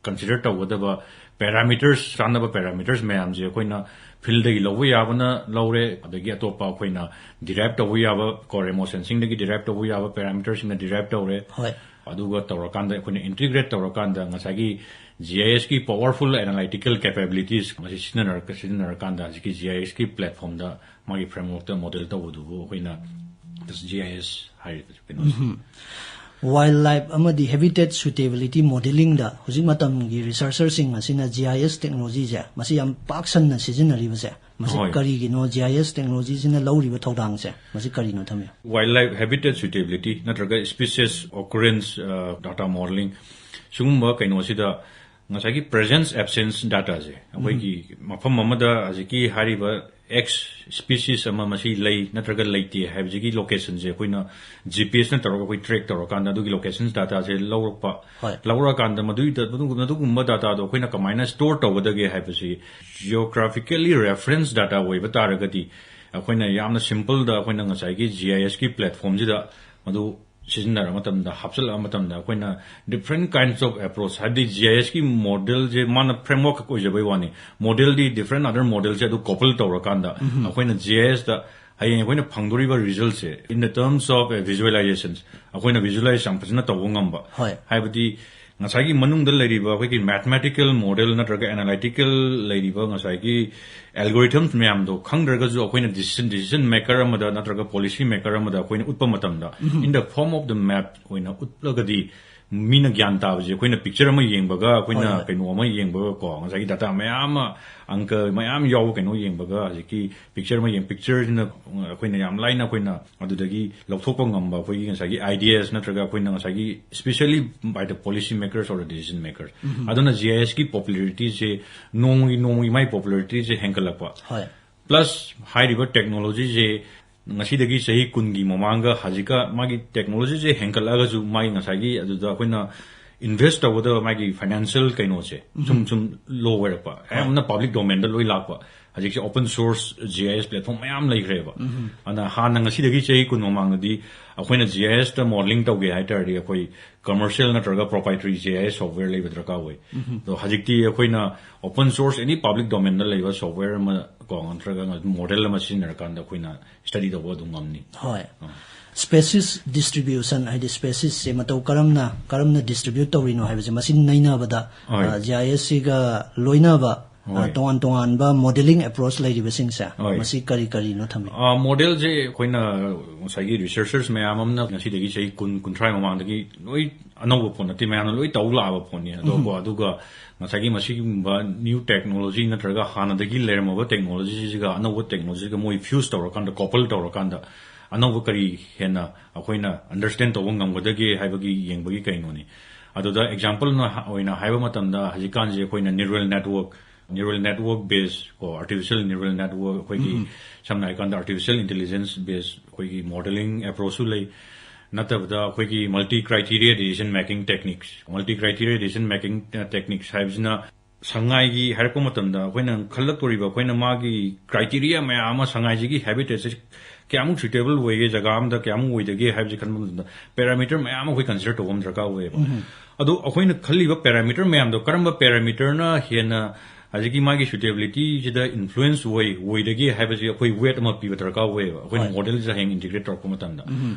ꯀꯟꯁꯤꯗꯔ ꯇꯧꯒꯗꯕ ꯄꯦꯔꯥꯃꯤꯇꯔꯁ, ꯆꯥꯟꯅꯕ ꯄꯦꯔꯥꯃꯤꯇꯔꯁ ꯃꯌꯥꯝꯁꯦ ꯑꯩꯈꯣꯏꯅ ꯐꯤꯜꯗꯒꯤ ꯂꯧꯕ ꯌꯥꯕꯅ ꯂꯧꯔꯦ, ꯑꯗꯒꯤ ꯑꯇꯣꯞꯄ ꯑꯩꯈꯣꯏꯅ ꯗꯤꯔꯥꯏꯞ ꯇꯧꯕ ꯌꯥꯕ, ꯀꯣ ꯔꯦꯃꯣ ꯁꯦꯟꯁꯤꯡꯗꯒꯤ ꯗꯤꯔꯥꯏꯞ ꯇꯧꯕ ꯌꯥꯕ ꯄꯦꯔꯥꯃꯤꯇꯔꯁꯤꯡꯅ ꯗꯤꯔꯥꯏꯞ ꯇꯧꯔꯦ꯫ ꯍꯣꯏ꯫ ꯑꯗꯨꯒ ꯇꯧꯔꯀꯥꯟꯗ ꯑꯩꯈꯣꯏꯅ ꯏꯟꯇꯤꯒ꯭ꯔꯦꯠ ꯇꯧꯔꯀꯥꯟꯗ ꯉꯁꯥꯏꯒꯤ ꯖꯤ ꯑꯥꯏ ꯑꯦꯁꯀꯤ ꯄꯋꯥꯔꯐꯨꯜ ꯑꯦꯅꯥꯂꯥꯏꯇꯤꯀꯦꯜ ꯀꯦꯄꯦꯕꯤꯂꯤꯇꯤꯁ ꯃꯁꯤ ꯁꯤꯖꯤꯟꯅꯔ-, ꯁꯤꯖꯤꯟꯅꯔꯀꯥꯟꯗ ꯍꯧꯖꯤꯛꯀꯤ ꯖꯤ ꯑꯥꯏ ꯑꯦꯁꯀꯤ ꯄ꯭ꯂꯦꯠꯐꯣꯝꯗ ꯃꯥꯒꯤ ꯐ꯭ꯔꯦꯝꯋꯔꯛꯇ ꯃꯣꯗꯦꯜ ꯇꯧꯕꯗꯨꯕꯨ ꯑꯩꯈꯣꯏꯅ ꯖꯤ ꯑꯥꯏ ꯑꯦꯁ ꯍꯥꯏꯔꯤꯕ ꯀꯩꯅꯣꯁꯦ꯫ ꯋꯥꯏꯜ ꯂꯥꯏꯐ ꯑꯃꯗꯤ ꯍꯦꯕꯤꯇꯦꯠ ꯁꯨꯏꯇꯦꯕꯤꯂꯤꯇꯤ ꯃꯣꯗꯦꯂꯤꯡꯗ ꯍꯧꯖꯤꯛ ꯃꯇꯝꯒꯤ ꯔꯤꯁꯔꯆꯔꯁꯤꯡ ꯑꯁꯤꯅ ꯖꯤ ꯑꯥꯏ ꯑꯦꯁ ꯇꯦꯛꯅꯣꯂꯣꯖꯤꯁꯦ ꯃꯁꯤ ꯌꯥꯝ ꯄꯥꯛ ꯁꯟꯅ ꯁꯤꯖꯤꯟꯅꯔꯤꯕꯁꯦ, ꯃꯁꯤ ꯍꯣꯏ꯫ ꯀꯔꯤꯒꯤꯅꯣ? ꯖꯤ ꯑꯥꯏ ꯑꯦꯁ ꯇꯦꯛꯅꯣꯂꯣꯖꯤꯁꯤꯅ ꯂꯧꯔꯤꯕ ꯊꯧꯗꯥꯡꯁꯦ ꯃꯁꯤ ꯀꯔꯤꯅꯣ, ꯊꯝꯕꯤꯌꯨ? ꯋꯥꯏꯜ ꯂꯥꯏꯐ ꯍꯦꯕꯤꯇꯦꯠ ꯁꯨꯏꯇꯦꯕꯤꯂꯤꯇꯤ ꯅꯠꯇ꯭ꯔꯒ ꯁ꯭ꯄꯤꯁꯤꯁ ꯑꯣꯀꯔꯦꯟꯁ ꯗꯥꯇꯥ ꯃꯣꯗꯦꯂꯤꯡ, ꯁꯤꯒꯨꯝꯕ ꯀꯩꯅꯣꯁꯤꯗ ꯉꯁꯥꯏꯒꯤ ꯄ꯭ꯔꯦꯖꯦꯟꯁ ꯑꯦꯕꯁꯦꯟꯁ ꯗꯥꯇꯥꯁꯦ, ꯑꯩꯈꯣꯏꯒꯤ ꯃꯐꯝ ꯑꯃꯗ ꯍꯧꯖꯤꯛꯀꯤ ꯍꯥꯏꯔꯤꯕ ꯑꯦꯛꯁ ꯁ꯭ꯄꯤꯁꯤꯁ ꯑꯃ ꯃꯁꯤ ꯂꯩ ꯅꯠꯇ꯭ꯔꯒ ꯂꯩꯇꯦ ꯍꯥꯏꯕꯁꯤꯒꯤ ꯂꯣꯀꯦꯁꯟꯁꯦ ꯑꯩꯈꯣꯏꯅ ꯖꯤ ꯄꯤ ꯑꯦꯁꯅ ꯇꯧꯔꯒ ꯑꯩꯈꯣꯏ ꯇ꯭ꯔꯦꯛ ꯇꯧꯔꯀꯥꯟꯗ ꯑꯗꯨꯒꯤ ꯂꯣꯀꯦꯁꯟ ꯗꯥꯇꯥꯁꯦ ꯂꯧꯔꯛꯄ꯫ ꯍꯣꯏ꯫ ꯂꯧꯔꯀꯥꯟꯗ ꯃꯗꯨꯒꯤꯗ-, ꯃꯗꯨ-, ꯃꯗꯨꯒꯨꯝꯕ ꯗꯥꯇꯥꯗꯣ ꯑꯩꯈꯣꯏꯅ ꯀꯃꯥꯏꯅ ꯁ꯭ꯇꯣꯔ ꯇꯧꯒꯗꯒꯦ ꯍꯥꯏꯕꯁꯤ ꯖꯤꯑꯣꯒ꯭ꯔꯥꯐꯤꯀꯦꯜꯂꯤ ꯔꯦꯐꯔꯦꯟꯁ ꯗꯥꯇꯥ ꯑꯣꯏꯕ ꯇꯥꯔꯒꯗꯤ ꯑꯩꯈꯣꯏꯅ ꯌꯥꯝꯅ ꯁꯤꯝꯄꯜꯗ ꯑꯩꯈꯣꯏꯅ ꯉꯁꯥꯏꯒꯤ ꯖꯤ ꯑꯥꯏ ꯑꯦꯁꯀꯤ ꯄ꯭ꯂꯦꯠꯐꯣꯝꯁꯤꯗ ꯃꯗꯨ ꯁꯤꯖꯤꯟꯅꯔ ꯃꯇꯝꯗ, ꯍꯥꯞꯆꯤꯜꯂꯛꯑ ꯃꯇꯝꯗ ꯑꯩꯈꯣꯏꯅ different kinds of approach, ꯍꯥꯏꯕꯗꯤ ꯖꯤ ꯑꯥꯏ ꯑꯦꯁꯀꯤ ꯃꯣꯗꯦꯜꯁꯦ ꯃꯥꯅ ꯐ꯭ꯔꯦꯝꯋꯔꯛ ꯈꯛ ꯑꯣꯏꯖꯕꯩ ꯋꯥꯅꯤ, ꯃꯣꯗꯦꯜꯗꯤ different other ꯃꯣꯗꯦꯜꯁꯦ ꯑꯗꯨ ꯀꯣꯄꯜ ꯇꯧꯔꯀꯥꯟꯗ ꯑꯩꯈꯣꯏꯅ ꯖꯤ ꯑꯥꯏ ꯑꯦꯁꯇ ꯍꯌꯦꯡ ꯑꯩꯈꯣꯏꯅ ꯐꯪꯗꯣꯔꯤꯕ ꯔꯤꯖꯜꯠꯁꯦ in the terms of visualizations ꯑꯩꯈꯣꯏꯅ ꯚꯤꯖꯨꯋꯦꯂꯥꯏꯖ ꯌꯥꯝ ꯐꯖꯅ ꯇꯧꯕ ꯉꯝꯕ꯫ ꯍꯣꯏ꯫ ꯍꯥꯏꯕꯗꯤ ꯉꯁꯥꯏꯒꯤ ꯃꯅꯨꯡꯗ ꯂꯩꯔꯤꯕ ꯑꯩꯈꯣꯏꯒꯤ ꯃꯦꯊꯃꯦꯇꯤꯀꯦꯜ ꯃꯣꯗꯦꯜ ꯅꯠꯇ꯭ꯔꯒ ꯑꯦꯅꯥꯂꯥꯏꯇꯤꯀꯦꯜ ꯂꯩꯔꯤꯕ ꯉꯁꯥꯏꯒꯤ ꯑꯦꯜꯒꯣꯔꯤꯊꯝꯁ ꯃꯌꯥꯝꯗꯣ ꯈꯪꯗ꯭ꯔꯒꯁꯨ ꯑꯩꯈꯣꯏꯅ ꯗꯤꯁꯤꯖꯟ, ꯗꯤꯁꯤꯖꯟ ꯃꯦꯀꯔ ꯑꯃꯗ ꯅꯠꯇ꯭ꯔꯒ ꯄꯣꯂꯤꯁꯤ ꯃꯦꯀꯔ ꯑꯃꯗ ꯑꯩꯈꯣꯏꯅ ꯎꯠꯄ ꯃꯇꯝꯗ in the form of the map ꯑꯣꯏꯅ ꯎꯠꯂꯒꯗꯤ ꯃꯤꯅ ꯒ꯭ꯌꯥꯟ ꯇꯥꯕꯁꯦ ꯑꯩꯈꯣꯏꯅ ꯄꯤꯛꯆꯔ ꯑꯃ ꯌꯦꯡꯕꯒ, ꯑꯩꯈꯣꯏꯅ ꯍꯣꯏ, ꯍꯣꯏ꯫ ꯀꯩꯅꯣ ꯑꯃ ꯌꯦꯡꯕꯒ ꯀꯣ, ꯉꯁꯥꯏꯒꯤ ꯗꯥꯇꯥ ꯃꯌꯥꯝ ꯑꯃ, ꯑꯪꯀ ꯃꯌꯥꯝ ꯌꯥꯎꯕ ꯀꯩꯅꯣ ꯌꯦꯡꯕꯒ ꯍꯧꯖꯤꯛꯀꯤ ꯄꯤꯛꯆꯔ ꯑꯃ ꯌꯦꯡ, ꯄꯤꯛꯆꯔꯁꯤꯅ ꯑꯩꯈꯣꯏꯅ ꯌꯥꯝ ꯂꯥꯏꯅ ꯑꯩꯈꯣꯏꯅ ꯑꯗꯨꯗꯒꯤ ꯂꯧꯊꯣꯛꯄ ꯉꯝꯕ ꯑꯩꯈꯣꯏꯒꯤ ꯉꯁꯥꯏꯒꯤ ideas ꯅꯠꯇ꯭ꯔꯒ ꯑꯩꯈꯣꯏꯅ ꯉꯁꯥꯏꯒꯤ especially by the policy makers or the decision makers꯫ ꯑꯗꯨꯅ ꯖꯤ ꯑꯥꯏ ꯑꯦꯁꯀꯤ ꯄꯣꯄꯨꯂꯔꯤꯇꯤꯁꯦ ꯅꯣꯡꯃꯒꯤ ꯅꯣꯡꯃꯒꯤ ꯃꯥꯏ ꯄꯣꯄꯨꯂꯔꯤꯇꯤꯁꯦ ꯍꯦꯟꯒꯠꯂꯛꯄ꯫ ꯍꯣꯏ꯫ ꯄ꯭ꯂꯁ ꯍꯥꯏꯔꯤꯕ ꯇꯦꯛꯅꯣꯂꯣꯖꯤꯁꯦ ꯉꯁꯤꯗꯒꯤ ꯆꯍꯤ ꯀꯨꯟꯒꯤ ꯃꯃꯥꯡꯒ ꯍꯧꯖꯤꯛꯀ ꯃꯥꯒꯤ ꯇꯦꯛꯅꯣꯂꯣꯖꯤꯁꯦ ꯍꯦꯟꯒꯠꯂꯛꯑꯒꯁꯨ ꯃꯥꯒꯤ ꯉꯁꯥꯏꯒꯤ ꯑꯗꯨꯗ ꯑꯩꯈꯣꯏꯅ ꯏꯟꯚꯦꯁ ꯇꯧꯒꯗꯕ ꯃꯥꯒꯤ ꯐꯥꯏꯅꯥꯟꯁꯤꯌꯦꯜ ꯀꯩꯅꯣꯁꯦ ꯁꯨꯝ ꯁꯨꯝ ꯂꯣ ꯑꯣꯏꯔꯛꯄ, ꯑꯌꯥꯝꯕꯅ ꯄꯕ꯭ꯂꯤꯛ ꯗꯣꯃꯦꯟꯗ ꯂꯣꯏ ꯂꯥꯛꯄ꯫ ꯍꯧꯖꯤꯛꯁꯦ ꯑꯣꯄꯟ ꯁꯣꯔꯁ ꯖꯤ ꯑꯥꯏ ꯑꯦꯁ ꯄ꯭ꯂꯦꯠꯐꯣꯝ ꯃꯌꯥꯝ ꯂꯩꯈ꯭ꯔꯦꯕ꯫ ꯑꯗꯨꯅ ꯍꯥꯟꯅ ꯉꯁꯤꯗꯒꯤ ꯆꯍꯤ ꯀꯨꯟ ꯃꯃꯥꯡꯗꯗꯤ ꯑꯩꯈꯣꯏꯅ ꯖꯤ ꯑꯥꯏ ꯑꯦꯁꯇ ꯃꯣꯗꯦꯂꯤꯡ ꯇꯧꯒꯦ ꯍꯥꯏ ꯇꯥꯔꯗꯤ ꯑꯩꯈꯣꯏ ꯀꯃꯔꯁꯤꯌꯦꯜ ꯅꯠꯇ꯭ꯔꯒ ꯄ꯭ꯔꯣꯄꯥꯏꯇꯔꯤ ꯖꯤ ꯑꯥꯏ ꯑꯦꯁ ꯁꯣꯐꯋꯦꯌꯔ ꯂꯩꯕ ꯗꯔꯀꯥꯔ ꯑꯣꯏ꯫ ꯑꯗꯣ ꯍꯧꯖꯤꯛꯇꯤ ꯑꯩꯈꯣꯏꯅ ꯑꯣꯄꯟ ꯁꯣꯔꯁ ꯑꯦꯅꯤ ꯄꯕ꯭ꯂꯤꯛ ꯗꯣꯃꯦꯟꯗ ꯂꯩꯕ ꯁꯣꯐꯋꯦꯌꯔ ꯑꯃ ꯀꯣ ꯅꯠꯇ꯭ꯔꯒ ꯃꯣꯗꯦꯜ ꯑꯃ ꯁꯤꯖꯤꯟꯅꯔꯀꯥꯟꯗ ꯑꯩꯈꯣꯏꯅ ꯁ꯭ꯇꯗꯤ ꯇꯧꯕ ꯑꯗꯨꯝ ꯉꯝꯅꯤ꯫ ꯍꯣꯏ꯫ ꯁ꯭ꯄꯦꯁꯤꯁ ꯗꯤꯁꯇ꯭ꯔꯤꯕ꯭ꯌꯨꯁꯟ, ꯍꯥꯏꯗꯤ ꯁ꯭ꯄꯦꯁꯤꯁꯁꯦ ꯃꯇꯧ ꯀꯔꯝꯅ, ꯀꯔꯝꯅ ꯗꯤꯁꯇ꯭ꯔꯤꯕ꯭ꯌꯨꯠ ꯇꯧꯔꯤꯅꯣ ꯍꯥꯏꯕꯁꯦ, ꯃꯁꯤ ꯅꯩꯅꯕꯗ ꯍꯣꯏ꯫ ꯖꯤ ꯑꯥꯏ ꯑꯦꯁ ꯁꯤꯒ ꯂꯣꯏꯅꯕ, ꯑ, ꯍꯣꯏ꯫ ꯇꯣꯉꯥꯟ ꯇꯣꯉꯥꯟꯕ ꯃꯣꯗꯦꯂꯤꯡ ꯑꯦꯄ꯭ꯔꯣꯆ ꯂꯩꯔꯤꯕꯁꯤꯡꯁꯦ, ꯍꯣꯏ꯫ ꯃꯁꯤ ꯀꯔꯤ ꯀꯔꯤꯅꯣ ꯊꯝꯕꯤ? ꯑ, ꯃꯣꯗꯦꯜꯁꯦ ꯑꯩꯈꯣꯏꯅ ꯉꯁꯥꯏꯒꯤ ꯔꯤꯁꯔꯆꯔꯁ ꯃꯌꯥꯝ ꯑꯃꯅ ꯉꯁꯤꯗꯒꯤ ꯆꯍꯤ ꯀꯨꯟ, ꯀꯨꯟꯊ꯭ꯔꯥ ꯃꯃꯥꯡꯗꯒꯤ ꯂꯣꯏ ꯑꯅꯧꯕ ꯄꯣꯠ ꯅꯠꯇꯦ, ꯃꯌꯥꯝꯅ ꯂꯣꯏ ꯇꯧ ꯂꯥꯛꯑꯕ ꯄꯣꯠꯅꯤ꯫ ꯑꯗꯨꯒ, ꯑꯗꯨꯒ ꯉꯁꯥꯏꯒꯤ ꯃꯁꯤꯒꯨꯝꯕ ꯅ꯭ꯌꯨ ꯇꯦꯛꯅꯣꯂꯣꯖꯤ ꯅꯠꯇ꯭ꯔꯒ ꯍꯥꯟꯅꯗꯒꯤ ꯂꯩꯔꯝꯃꯕ ꯇꯦꯛꯅꯣꯂꯣꯖꯤꯁꯤꯒ ꯑꯅꯧꯕ ꯇꯦꯛꯅꯣꯂꯣꯖꯤꯒ ꯃꯣꯏ ꯐ꯭ꯌꯨꯁ ꯇꯧꯔꯀꯥꯟꯗ, ꯀꯣꯄꯜ ꯇꯧꯔꯀꯥꯟꯗ ꯑꯅꯧꯕ ꯀꯔꯤ ꯍꯦꯟꯅ ꯑꯩꯈꯣꯏꯅ ꯑꯟꯗꯔꯁ꯭ꯇꯦꯟ ꯇꯧꯕ ꯉꯝꯒꯗꯒꯦ ꯍꯥꯏꯕꯒꯤ ꯌꯦꯡꯕꯒꯤ ꯀꯩꯅꯣꯅꯤ꯫ ꯑꯗꯨꯗ ꯑꯦꯛꯖꯥꯝꯄꯜ ꯑꯣꯏꯅ ꯍꯥꯏꯕ ꯃꯇꯝꯗ ꯍꯧꯖꯤꯛꯀꯥꯟꯁꯦ ꯑꯩꯈꯣꯏꯅ ꯅ꯭ꯌꯨꯔꯦꯜ ꯅꯦꯠꯋꯔꯛ, ꯅ꯭ꯌꯨꯔꯦꯜ ꯅꯦꯠꯋꯔꯛ ꯕꯦꯁ ꯀꯣ, ꯑꯥꯔꯇꯤꯐꯤꯁꯤꯌꯦꯜ ꯅ꯭ꯌꯨꯔꯦꯜ ꯅꯦꯠꯋꯔꯛ, ꯑꯩꯈꯣꯏꯒꯤ ꯁꯝꯅ ꯍꯥꯏꯔꯀꯥꯟꯗ ꯑꯥꯔꯇꯤꯐꯤꯁꯤꯌꯦꯜ ꯏꯟꯇꯦꯂꯤꯖꯦꯟꯁ ꯕꯦꯁ ꯑꯩꯈꯣꯏꯒꯤ ꯃꯣꯗꯦꯂꯤꯡ ꯑꯦꯄ꯭ꯔꯣꯆꯁꯨ ꯂꯩ꯫ ꯅꯠꯇꯕꯗ ꯑꯩꯈꯣꯏꯒꯤ multi criteria decision making techniques, multi criteria decision making techniques ꯍꯥꯏꯕꯁꯤꯅ ꯁꯉꯥꯏꯒꯤ ꯍꯥꯏꯔꯛꯄ ꯃꯇꯝꯗ ꯑꯩꯈꯣꯏꯅ ꯈꯜꯂꯛꯇꯣꯔꯤꯕ, ꯑꯩꯈꯣꯏꯅ ꯃꯥꯒꯤ ꯀ꯭ꯔꯥꯏꯇꯦꯔꯤꯌꯥ ꯃꯌꯥꯝ ꯑꯃ, ꯁꯉꯥꯏꯁꯤꯒꯤ ꯍꯦꯕꯤꯇꯦꯠꯁꯦ ꯀꯌꯥꯃꯨꯛ ꯁꯨꯏꯇꯦꯕꯜ ꯑꯣꯏꯒꯦ, ꯖꯒꯥ ꯑꯃꯗ ꯀꯌꯥꯃꯨꯛ ꯑꯣꯏꯗꯒꯦ ꯍꯥꯏꯕꯁꯦ ꯈꯟꯕ ꯃꯇꯝꯗ ꯄꯦꯔꯥꯃꯤꯇꯔ ꯃꯌꯥꯝ ꯑꯃ ꯑꯩꯈꯣꯏ ꯀꯟꯁꯤꯗꯔ ꯇꯧꯕ ꯑꯃ ꯗꯔꯀꯥꯔ ꯑꯣꯏꯌꯦꯕ꯫ ꯑꯗꯣ ꯑꯩꯈꯣꯏꯅ ꯈꯜꯂꯤꯕ ꯄꯦꯔꯥꯃꯤꯇꯔ ꯃꯌꯥꯝꯗꯣ ꯀꯔꯝꯕ ꯄꯦꯔꯥꯃꯤꯇꯔꯅ ꯍꯦꯟꯅ ꯍꯧꯖꯤꯛꯀꯤ ꯃꯥꯒꯤ ꯁꯨꯏꯇꯦꯕꯤꯂꯤꯇꯤꯁꯤꯗ ꯏꯟꯐ꯭ꯂꯨꯌꯦꯟꯁ ꯑꯣꯏ, ꯑꯣꯏꯗꯒꯦ ꯍꯥꯏꯕꯁꯦ ꯑꯩꯈꯣꯏ ꯋꯦꯠ ꯑꯃ ꯄꯤꯕ ꯗꯔꯀꯥꯔ ꯑꯣꯏꯌꯦꯕ, ꯑꯩꯈꯣꯏꯅ ꯍꯣꯏ꯫ ꯃꯣꯗꯦꯜꯁꯤꯗ ꯍꯌꯦꯡ ꯏꯟꯇꯤꯒ꯭ꯔꯦꯠ ꯇꯧꯔꯛꯄ ꯃꯇꯝꯗ꯫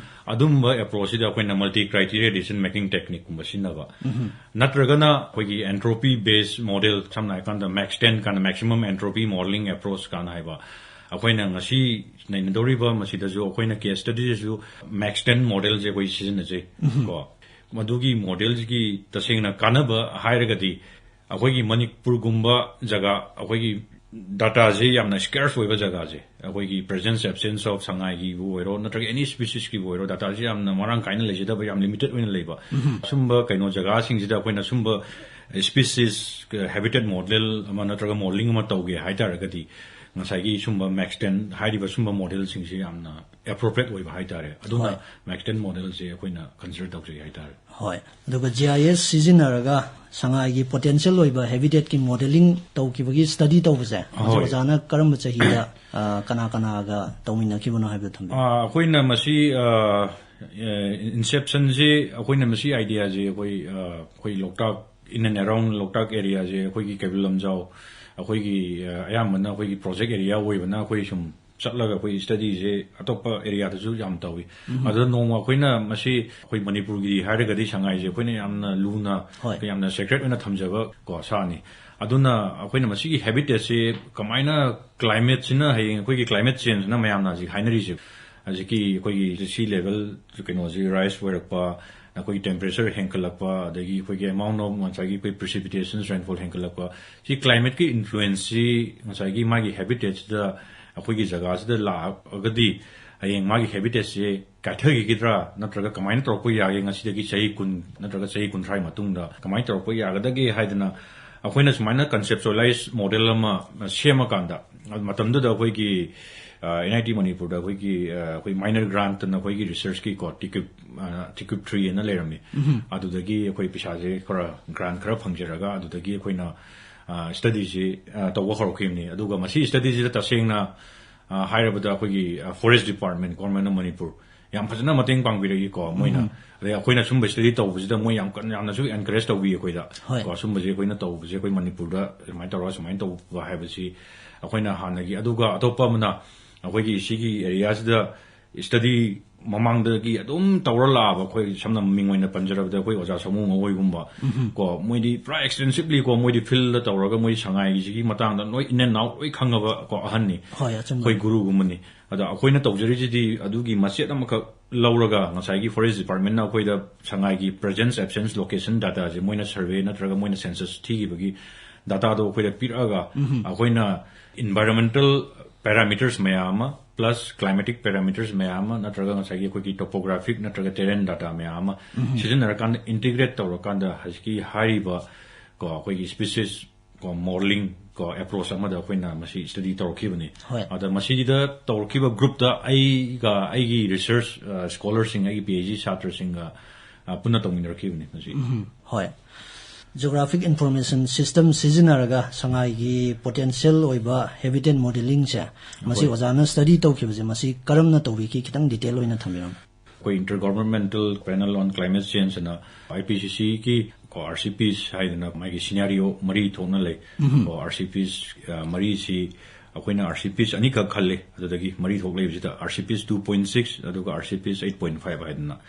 ꯑꯗꯨꯝꯕ ꯑꯦꯄ꯭ꯔꯣꯆꯁꯤꯗ ꯑꯩꯈꯣꯏꯅ ꯃꯜꯇꯤ ꯀ꯭ꯔꯥꯏꯇꯦꯔꯤꯌꯥ ꯗꯤꯁꯤꯖꯟ ꯃꯦꯀꯤꯡ ꯇꯦꯛꯅꯤꯛꯀꯨꯝꯕ ꯁꯤꯖꯤꯟꯅꯕ, ꯅꯠꯇ꯭ꯔꯒꯅ ꯑꯩꯈꯣꯏꯒꯤ ꯑꯦꯟꯇ꯭ꯔꯣꯄꯤ ꯕꯦꯁ ꯃꯣꯗꯦꯜ, ꯁꯝꯅ ꯍꯥꯏꯔꯀꯥꯟꯗ ꯃꯦꯛꯁ ꯇꯦꯟ ꯀꯥꯏꯅ, ꯃꯦꯛꯁꯤꯃꯝ ꯑꯦꯟꯇ꯭ꯔꯣꯄꯤ ꯃꯣꯗꯦꯂꯤꯡ ꯑꯦꯄ꯭ꯔꯣꯆ ꯀꯥꯏꯅ ꯍꯥꯏꯕ, ꯑꯩꯈꯣꯏꯅ ꯉꯁꯤ ꯅꯩꯅꯗꯧꯔꯤꯕ ꯃꯁꯤꯗꯁꯨ ꯑꯩꯈꯣꯏꯅ ꯀꯦꯁ ꯁ꯭ꯇꯗꯤꯗꯁꯨ ꯃꯦꯛꯁ ꯇꯦꯟ ꯃꯣꯗꯦꯜꯁꯦ ꯑꯩꯈꯣꯏ ꯁꯤꯖꯤꯟꯅꯖꯩ ꯀꯣ꯫ ꯃꯗꯨꯒꯤ ꯃꯣꯗꯦꯜꯁꯤꯒꯤ ꯇꯁꯦꯡꯅ ꯀꯥꯟꯅꯕ ꯍꯥꯏꯔꯒꯗꯤ, ꯑꯩꯈꯣꯏꯒꯤ ꯃꯅꯤꯄꯨꯔꯒꯨꯝꯕ ꯖꯒꯥ, ꯑꯩꯈꯣꯏꯒꯤ ꯗꯥꯇꯥꯁꯦ ꯌꯥꯝꯅ ꯁ꯭ꯀꯦꯔꯁ ꯑꯣꯏꯕ ꯖꯒꯥꯁꯦ, ꯑꯩꯈꯣꯏꯒꯤ ꯄ꯭ꯔꯦꯖꯦꯟꯁ ꯑꯦꯕꯁꯦꯟꯁ ꯑꯣꯐ ꯁꯉꯥꯏꯒꯤꯕꯨ ꯑꯣꯏꯔꯣ ꯅꯠꯇ꯭ꯔꯒ ꯑꯦꯅꯤ ꯁ꯭ꯄꯤꯁꯤꯁꯀꯤꯕꯨ ꯑꯣꯏꯔꯣ, ꯗꯥꯇꯥꯁꯦ ꯌꯥꯝꯅ ꯃꯔꯥꯡ ꯀꯥꯏꯅ ꯂꯩꯖꯗꯕ, ꯌꯥꯝ ꯂꯤꯃꯤꯇꯦꯠ ꯑꯣꯏꯅ ꯂꯩꯕ, ꯁꯨꯝꯕ ꯀꯩꯅꯣ ꯖꯒꯥꯁꯤꯡꯁꯤꯗ ꯑꯩꯈꯣꯏꯅ ꯁꯨꯝꯕ ꯁ꯭ꯄꯤꯁꯤꯁ ꯍꯦꯕꯤꯇꯦꯠ ꯃꯣꯗꯦꯜ ꯑꯃ ꯅꯠꯇ꯭ꯔꯒ ꯃꯣꯗꯦꯂꯤꯡ ꯑꯃ ꯇꯧꯒꯦ ꯍꯥꯏ ꯇꯥꯔꯒꯗꯤ, ꯉꯁꯥꯏꯒꯤ ꯁꯨꯝꯕ ꯃꯦꯛꯁ ꯇꯦꯟ ꯍꯥꯏꯔꯤꯕ ꯁꯨꯝꯕ ꯃꯣꯗꯦꯜꯁꯤꯡꯁꯤ ꯌꯥꯝꯅ ꯑꯦꯄ꯭ꯔꯣꯄ꯭ꯔꯤꯌꯦꯠ ꯑꯣꯏꯕ ꯍꯥꯏꯇꯥꯔꯦ꯫ ꯑꯗꯨꯅ ꯃꯦꯛꯁꯇꯟ ꯃꯣꯗꯦꯜꯁꯦ ꯑꯩꯈꯣꯏꯅ ꯀꯟꯁꯤꯗꯔ ꯇꯧꯖꯩ ꯍꯥꯏꯇꯥꯔꯦ꯫ ꯍꯣꯏ, ꯑꯗꯨꯒ ꯖꯤ ꯑꯥꯏ ꯑꯦꯁ ꯁꯤꯖꯤꯟꯅꯔꯒ ꯁꯉꯥꯏꯒꯤ ꯄꯣꯇꯦꯟꯁꯤꯌꯦꯜ ꯑꯣꯏꯕ ꯍꯦꯕꯤꯇꯦꯠꯀꯤ ꯃꯣꯗꯦꯂꯤꯡ ꯇꯧꯈꯤꯕꯒꯤ ꯁ꯭ꯇꯗꯤ ꯇꯧꯕꯁꯦ ꯃꯁꯤ ꯍꯣꯏ꯫ ꯑꯣꯖꯥꯅ ꯀꯔꯝꯕ ꯆꯍꯤꯗ ꯑ, ꯀꯅꯥ ꯀꯅꯥꯒ ꯇꯧꯃꯤꯟꯅꯈꯤꯕꯅꯣ ꯍꯥꯏꯕꯗꯣ ꯊꯝꯕꯤꯌꯨ꯫ ꯑ, ꯑꯩꯈꯣꯏꯅ ꯃꯁꯤ ꯏꯟꯁꯦꯞꯁꯟꯁꯤ, ꯑꯩꯈꯣꯏꯅ ꯃꯁꯤ ꯑꯥꯏꯗꯤꯌꯥꯁꯤ ꯑꯩꯈꯣꯏ ꯑ, ꯑꯩꯈꯣꯏ ꯂꯣꯛꯇꯥꯛ, in and around ꯂꯣꯛꯇꯥꯛ ꯑꯦꯔꯤꯌꯥꯁꯦ, ꯑꯩꯈꯣꯏꯒꯤ ꯀꯩꯕꯨꯜ ꯂꯝꯖꯥꯎ, ꯑꯩꯈꯣꯏꯒꯤ ꯑ, ꯑꯌꯥꯝꯕꯅ ꯑꯩꯈꯣꯏꯒꯤ ꯄ꯭ꯔꯣꯖꯦꯛ ꯑꯦꯔꯤꯌꯥ ꯑꯣꯏꯕꯅ ꯑꯩꯈꯣꯏ ꯁꯨꯝ ꯆꯠꯂꯒ ꯑꯩꯈꯣꯏ ꯁ꯭ꯇꯗꯤꯁꯦ ꯑꯇꯣꯞꯄ ꯑꯦꯔꯤꯌꯥꯗꯁꯨ ꯌꯥꯝ ꯇꯧꯏ꯫ ꯑꯗꯨꯗ ꯅꯣꯡꯃ ꯑꯩꯈꯣꯏꯅ ꯃꯁꯤ, ꯑꯩꯈꯣꯏ ꯃꯅꯤꯄꯨꯔꯒꯤ ꯍꯥꯏꯔꯒꯗꯤ ꯁꯉꯥꯏꯁꯦ ꯑꯩꯈꯣꯏꯅ ꯌꯥꯝꯅ ꯂꯨꯅ, ꯍꯣꯏ꯫ ꯌꯥꯝꯅ ꯁꯦꯀ꯭ꯔꯦꯠ ꯑꯣꯏꯅ ꯊꯝꯖꯕ ꯀꯣ ꯁꯥꯅꯤ꯫ ꯑꯗꯨꯅ ꯑꯩꯈꯣꯏꯅ ꯃꯁꯤꯒꯤ ꯍꯦꯕꯤꯇꯦꯠꯁꯤ ꯀꯃꯥꯏꯅ, ꯀ꯭ꯂꯥꯏꯃꯦꯠꯁꯤꯅ, ꯍꯌꯦꯡ ꯑꯩꯈꯣꯏꯒꯤ ꯀ꯭ꯂꯥꯏꯃꯦꯠ ꯆꯦꯟꯖꯅ ꯃꯌꯥꯝꯅ ꯍꯧꯖꯤꯛ ꯍꯥꯏꯅꯔꯤꯁꯦ, ꯍꯧꯖꯤꯛꯀꯤ ꯑꯩꯈꯣꯏꯒꯤ ꯁꯤ ꯂꯦꯚꯦꯜ ꯀꯩꯅꯣꯁꯤ ꯔꯥꯏꯁ ꯑꯣꯏꯔꯛꯄ, ꯑꯩꯈꯣꯏꯒꯤ ꯇꯦꯝꯄꯔꯦꯆꯔ ꯍꯦꯟꯒꯠꯂꯛꯄ, ꯑꯗꯒꯤ ꯑꯩꯈꯣꯏꯒꯤ ꯑꯦꯃꯥꯎꯟ ꯑꯣꯐ ꯉꯁꯥꯏꯒꯤ ꯑꯩꯈꯣꯏ ꯄ꯭ꯔꯤꯁꯤꯄꯤꯇꯦꯁꯟꯁ, ꯔꯦꯟꯐꯣꯜ ꯍꯦꯟꯒꯠꯂꯛꯄ, ꯁꯤ ꯀ꯭ꯂꯥꯏꯃꯦꯠꯀꯤ ꯏꯟꯐ꯭ꯂꯨꯌꯦꯟꯁꯁꯤ ꯉꯁꯥꯏꯒꯤ ꯃꯥꯒꯤ ꯍꯦꯕꯤꯇꯦꯠꯁꯤꯗ, ꯑꯩꯈꯣꯏꯒꯤ ꯖꯒꯥꯁꯤꯗ ꯂꯥꯛꯑꯒꯗꯤ ꯍꯌꯦꯡ ꯃꯥꯒꯤ ꯍꯦꯕꯤꯇꯦꯠꯁꯦ ꯀꯥꯏꯊꯈꯤꯒꯗ꯭ꯔꯥ, ꯅꯠꯇ꯭ꯔꯒ ꯀꯃꯥꯏꯅ ꯇꯧꯔꯛꯄ ꯌꯥꯒꯦ, ꯉꯁꯤꯗꯒꯤ ꯆꯍꯤ ꯀꯨꯟ ꯅꯠꯇ꯭ꯔꯒ ꯆꯍꯤ ꯀꯨꯟꯊ꯭ꯔꯥꯒꯤ ꯃꯇꯨꯡꯗ ꯀꯃꯥꯏꯅ ꯇꯧꯔꯛꯄ ꯌꯥꯒꯗꯒꯦ ꯍꯥꯏꯗꯅ ꯑꯩꯈꯣꯏꯅ ꯁꯨꯃꯥꯏꯅ ꯀꯟꯁꯦꯞꯆꯨꯑꯦꯂꯥꯏꯁ ꯃꯣꯗꯦꯜ ꯑꯃ ꯁꯦꯝꯃꯀꯥꯟꯗ, ꯃꯇꯝꯗꯨꯗ ꯑꯩꯈꯣꯏꯒꯤ ꯑꯦꯟ ꯑꯥꯏ ꯇꯤ ꯃꯅꯤꯄꯨꯔꯗ ꯑꯩꯈꯣꯏꯒꯤ ꯑ, ꯑꯩꯈꯣꯏ ꯃꯥꯏꯅꯔ ꯒ꯭ꯔꯥꯟꯠ ꯑꯅ ꯑꯩꯈꯣꯏꯒꯤ ꯔꯤꯁꯔꯁꯀꯤꯀꯣ ꯇꯤꯀ꯭ꯌꯨꯞ, ꯑ, ꯇꯤꯀ꯭ꯌꯨꯞ ꯊ꯭ꯔꯤ ꯑꯅ ꯂꯩꯔꯝꯃꯤ꯫ ꯑꯗꯨꯗꯒꯤ ꯑꯩꯈꯣꯏ ꯄꯩꯁꯥꯁꯦ ꯈꯔ, ꯒ꯭ꯔꯥꯟꯠ ꯈꯔ ꯐꯪꯖꯔꯒ ꯑꯗꯨꯗꯒꯤ ꯑꯩꯈꯣꯏꯅ ꯁ꯭ꯇꯗꯤꯁꯤ ꯇꯧꯕ ꯍꯧꯔꯛꯈꯤꯕꯅꯤ꯫ ꯑꯗꯨꯒ ꯃꯁꯤ ꯁ꯭ꯇꯗꯤꯁꯤꯗ ꯇꯁꯦꯡꯅ ꯑ, ꯍꯥꯏꯔꯕꯗ ꯑꯩꯈꯣꯏꯒꯤ forest department, government of Manipur ꯌꯥꯝ ꯐꯖꯅ ꯃꯇꯦꯡ ꯄꯥꯡꯕꯤꯔꯛꯏꯀꯣ ꯃꯣꯏꯅ꯫ ꯑꯗꯩ ꯑꯩꯈꯣꯏꯅ ꯁꯨꯝꯕ ꯁ꯭ꯇꯗꯤ ꯇꯧꯕꯁꯤꯗ ꯃꯣꯏ ꯌꯥꯝ ꯀꯟꯅ, ꯌꯥꯝꯅꯁꯨ ꯑꯦꯟꯀꯔꯦꯖ ꯇꯧꯕꯤ ꯑꯩꯈꯣꯏꯗ꯫ ꯍꯣꯏ꯫ ꯀꯣ, ꯁꯨꯝꯕꯁꯦ ꯑꯩꯈꯣꯏꯅ ꯇꯧꯕꯁꯦ ꯑꯩꯈꯣꯏ ꯃꯅꯤꯄꯨꯔꯗ ꯑꯗꯨꯃꯥꯏꯅ ꯇꯧꯔꯒ ꯁꯨꯃꯥꯏꯅ ꯇꯧꯕ ꯍꯥꯏꯕꯁꯤ ꯑꯩꯈꯣꯏꯅ ꯍꯥꯟꯅꯒꯤ, ꯑꯗꯨꯒ ꯑꯇꯣꯞꯄ ꯑꯃꯅ ꯑꯩꯈꯣꯏꯒꯤ ꯁꯤꯒꯤ ꯑꯦꯔꯤꯌꯥꯁꯤꯗ ꯁ꯭ꯇꯗꯤ ꯃꯃꯥꯡꯗꯒꯤ ꯑꯗꯨꯝ ꯇꯧꯔ ꯂꯥꯛꯑꯕ, ꯑꯩꯈꯣꯏ ꯁꯝꯅ ꯃꯤꯡ ꯑꯣꯏꯅ ꯄꯟꯖꯔꯕꯗ ꯑꯩꯈꯣꯏ ꯑꯣꯖꯥ ꯁꯥꯃꯨ ꯃꯈꯣꯏꯒꯨꯝꯕ ꯀꯣ, ꯃꯣꯏꯗꯤ ꯄꯨꯔꯥ ꯑꯦꯛꯁꯇꯦꯟꯁꯤꯚꯂꯤ ꯀꯣ, ꯃꯣꯏꯗꯤ ꯐꯤꯜꯗ ꯇꯧꯔꯒ ꯃꯣꯏ ꯁꯉꯥꯏꯒꯤꯁꯤꯒꯤ ꯃꯇꯥꯡꯗ ꯂꯣꯏ in and out ꯂꯣꯏ ꯈꯪꯉꯕ ꯀꯣ ꯑꯍꯟꯅꯤ꯫ ꯍꯣꯏ, ꯑꯆꯨꯝꯕꯅꯤ꯫ ꯑꯩꯈꯣꯏ ꯒꯨꯔꯨꯒꯨꯝꯕꯅꯤ꯫ ꯑꯗ ꯑꯩꯈꯣꯏꯅ ꯇꯧꯖꯔꯤꯁꯤꯗꯤ ꯑꯗꯨꯒꯤ ꯃꯆꯦꯠ ꯑꯃꯈꯛ ꯂꯧꯔꯒ ꯉꯁꯥꯏꯒꯤ ꯐꯣꯔꯦꯁ ꯗꯤꯄꯥꯔꯠꯃꯦꯟꯅ ꯑꯩꯈꯣꯏꯗ ꯁꯉꯥꯏꯒꯤ ꯄ꯭ꯔꯖꯦꯟꯁ ꯑꯦꯕꯁꯦꯟꯁ ꯂꯣꯀꯦꯁꯟ ꯗꯥꯇꯥꯁꯦ ꯃꯣꯏꯅ ꯁꯔꯚꯦ ꯅꯠꯇ꯭ꯔꯒ ꯃꯣꯏꯅ ꯁꯦꯟꯁꯁ ꯊꯤꯈꯤꯕꯒꯤ ꯗꯥꯇꯥꯗꯣ ꯑꯩꯈꯣꯏꯗ ꯄꯤꯔꯛꯑꯒ ꯑꯩꯈꯣꯏꯅ ꯏꯟꯚꯥꯏꯔꯣꯟꯃꯦꯟꯇꯦꯜ ꯄꯦꯔꯥꯃꯤꯇꯔꯁ ꯃꯌꯥꯝ ꯑꯃ ꯄ꯭ꯂꯁ ꯀ꯭ꯂꯥꯏꯃꯦꯇꯤꯛ ꯄꯦꯔꯥꯃꯤꯇꯔꯁ ꯃꯌꯥꯝ ꯑꯃ ꯅꯠꯇ꯭ꯔꯒ ꯉꯁꯥꯏꯒꯤ ꯑꯩꯈꯣꯏꯒꯤ ꯇꯣꯄꯣꯒ꯭ꯔꯥꯐꯤꯛ ꯅꯠꯇ꯭ꯔꯒ ꯇꯦꯔꯦꯟ ꯗꯥꯇꯥ ꯃꯌꯥꯝ ꯑꯃ ꯁꯤꯖꯤꯟꯅꯔꯀꯥꯟꯗ ꯏꯟꯇꯤꯒ꯭ꯔꯦꯠ ꯇꯧꯔꯀꯥꯟꯗ ꯍꯧꯖꯤꯛꯀꯤ ꯍꯥꯏꯔꯤꯕ ꯀꯣ ꯑꯩꯈꯣꯏꯒꯤ ꯁ꯭ꯄꯤꯁꯤꯁ ꯀꯣ, ꯃꯣꯗꯦꯂꯤꯡ ꯀꯣ, ꯑꯦꯄ꯭ꯔꯣꯆ ꯑꯃꯗ ꯑꯩꯈꯣꯏꯅ ꯃꯁꯤ ꯁ꯭ꯇꯗꯤ ꯇꯧꯔꯛꯈꯤꯕꯅꯤ꯫ ꯍꯣꯏ꯫ ꯑꯗ ꯃꯁꯤꯗ ꯇꯧꯔꯛꯈꯤꯕ ꯒ꯭ꯔꯨꯞꯇ ꯑꯩꯒ ꯑꯩꯒꯤ ꯔꯤꯁꯔꯆ ꯁ꯭ꯀꯣꯂꯔꯁꯤꯡ, ꯑꯩꯒꯤ ꯄꯤ ꯑꯩꯆ ꯗꯤ ꯁꯥꯇ꯭ꯔꯁꯤꯡꯒ ꯑ, ꯄꯨꯟꯅ ꯇꯧꯃꯤꯟꯅꯔꯛꯈꯤꯕꯅꯤ ꯃꯁꯤ꯫ ꯍꯣꯏ꯫ Geographic Information System ꯁꯤꯖꯤꯟꯅꯔꯒ ꯁꯉꯥꯏꯒꯤ ꯄꯣꯇꯦꯟꯁꯤꯌꯦꯜ ꯑꯣꯏꯕ ꯍꯦꯕꯤꯇꯦꯠ ꯃꯣꯗꯦꯂꯤꯡꯁꯦ ꯃꯁꯤ ꯍꯣꯏ꯫ ꯑꯣꯖꯥꯅ ꯁ꯭ꯇꯗꯤ ꯇꯧꯈꯤꯕꯁꯦ ꯃꯁꯤ ꯀꯔꯝꯅ ꯇꯧꯕꯤꯈꯤ? ꯈꯤꯇꯪ ꯗꯤꯇꯦꯜ ꯑꯣꯏꯅ ꯊꯝꯕꯤꯔꯝꯃꯨ꯫ ꯑꯩꯈꯣꯏ Intergovernmental Panel on Climate Change ꯑꯅ, ꯑꯥꯏ ꯄꯤ ꯁꯤ ꯁꯤꯒꯤ ꯀꯣ, ꯑꯥꯔ ꯁꯤ ꯄꯤꯁ ꯍꯥꯏꯗꯅ ꯃꯥꯒꯤ ꯁꯤꯅꯥꯔꯤꯑꯣ ꯃꯔꯤ ꯊꯣꯛꯅ ꯂꯩ꯫ ꯀꯣ, ꯑꯥꯔ ꯁꯤ ꯄꯤꯁ, ꯑ, ꯃꯔꯤꯁꯤ ꯑꯩꯈꯣꯏꯅ ꯑꯥꯔ ꯁꯤ ꯄꯤꯁ ꯑꯅꯤꯈꯛ ꯈꯜꯂꯤ, ꯑꯗꯨꯗꯒꯤ ꯃꯔꯤ ꯊꯣꯛ ꯂꯩꯕꯁꯤꯗ R C P two point six ꯑꯗꯨꯒ R C P eight point five ꯍꯥꯏꯗꯅ꯫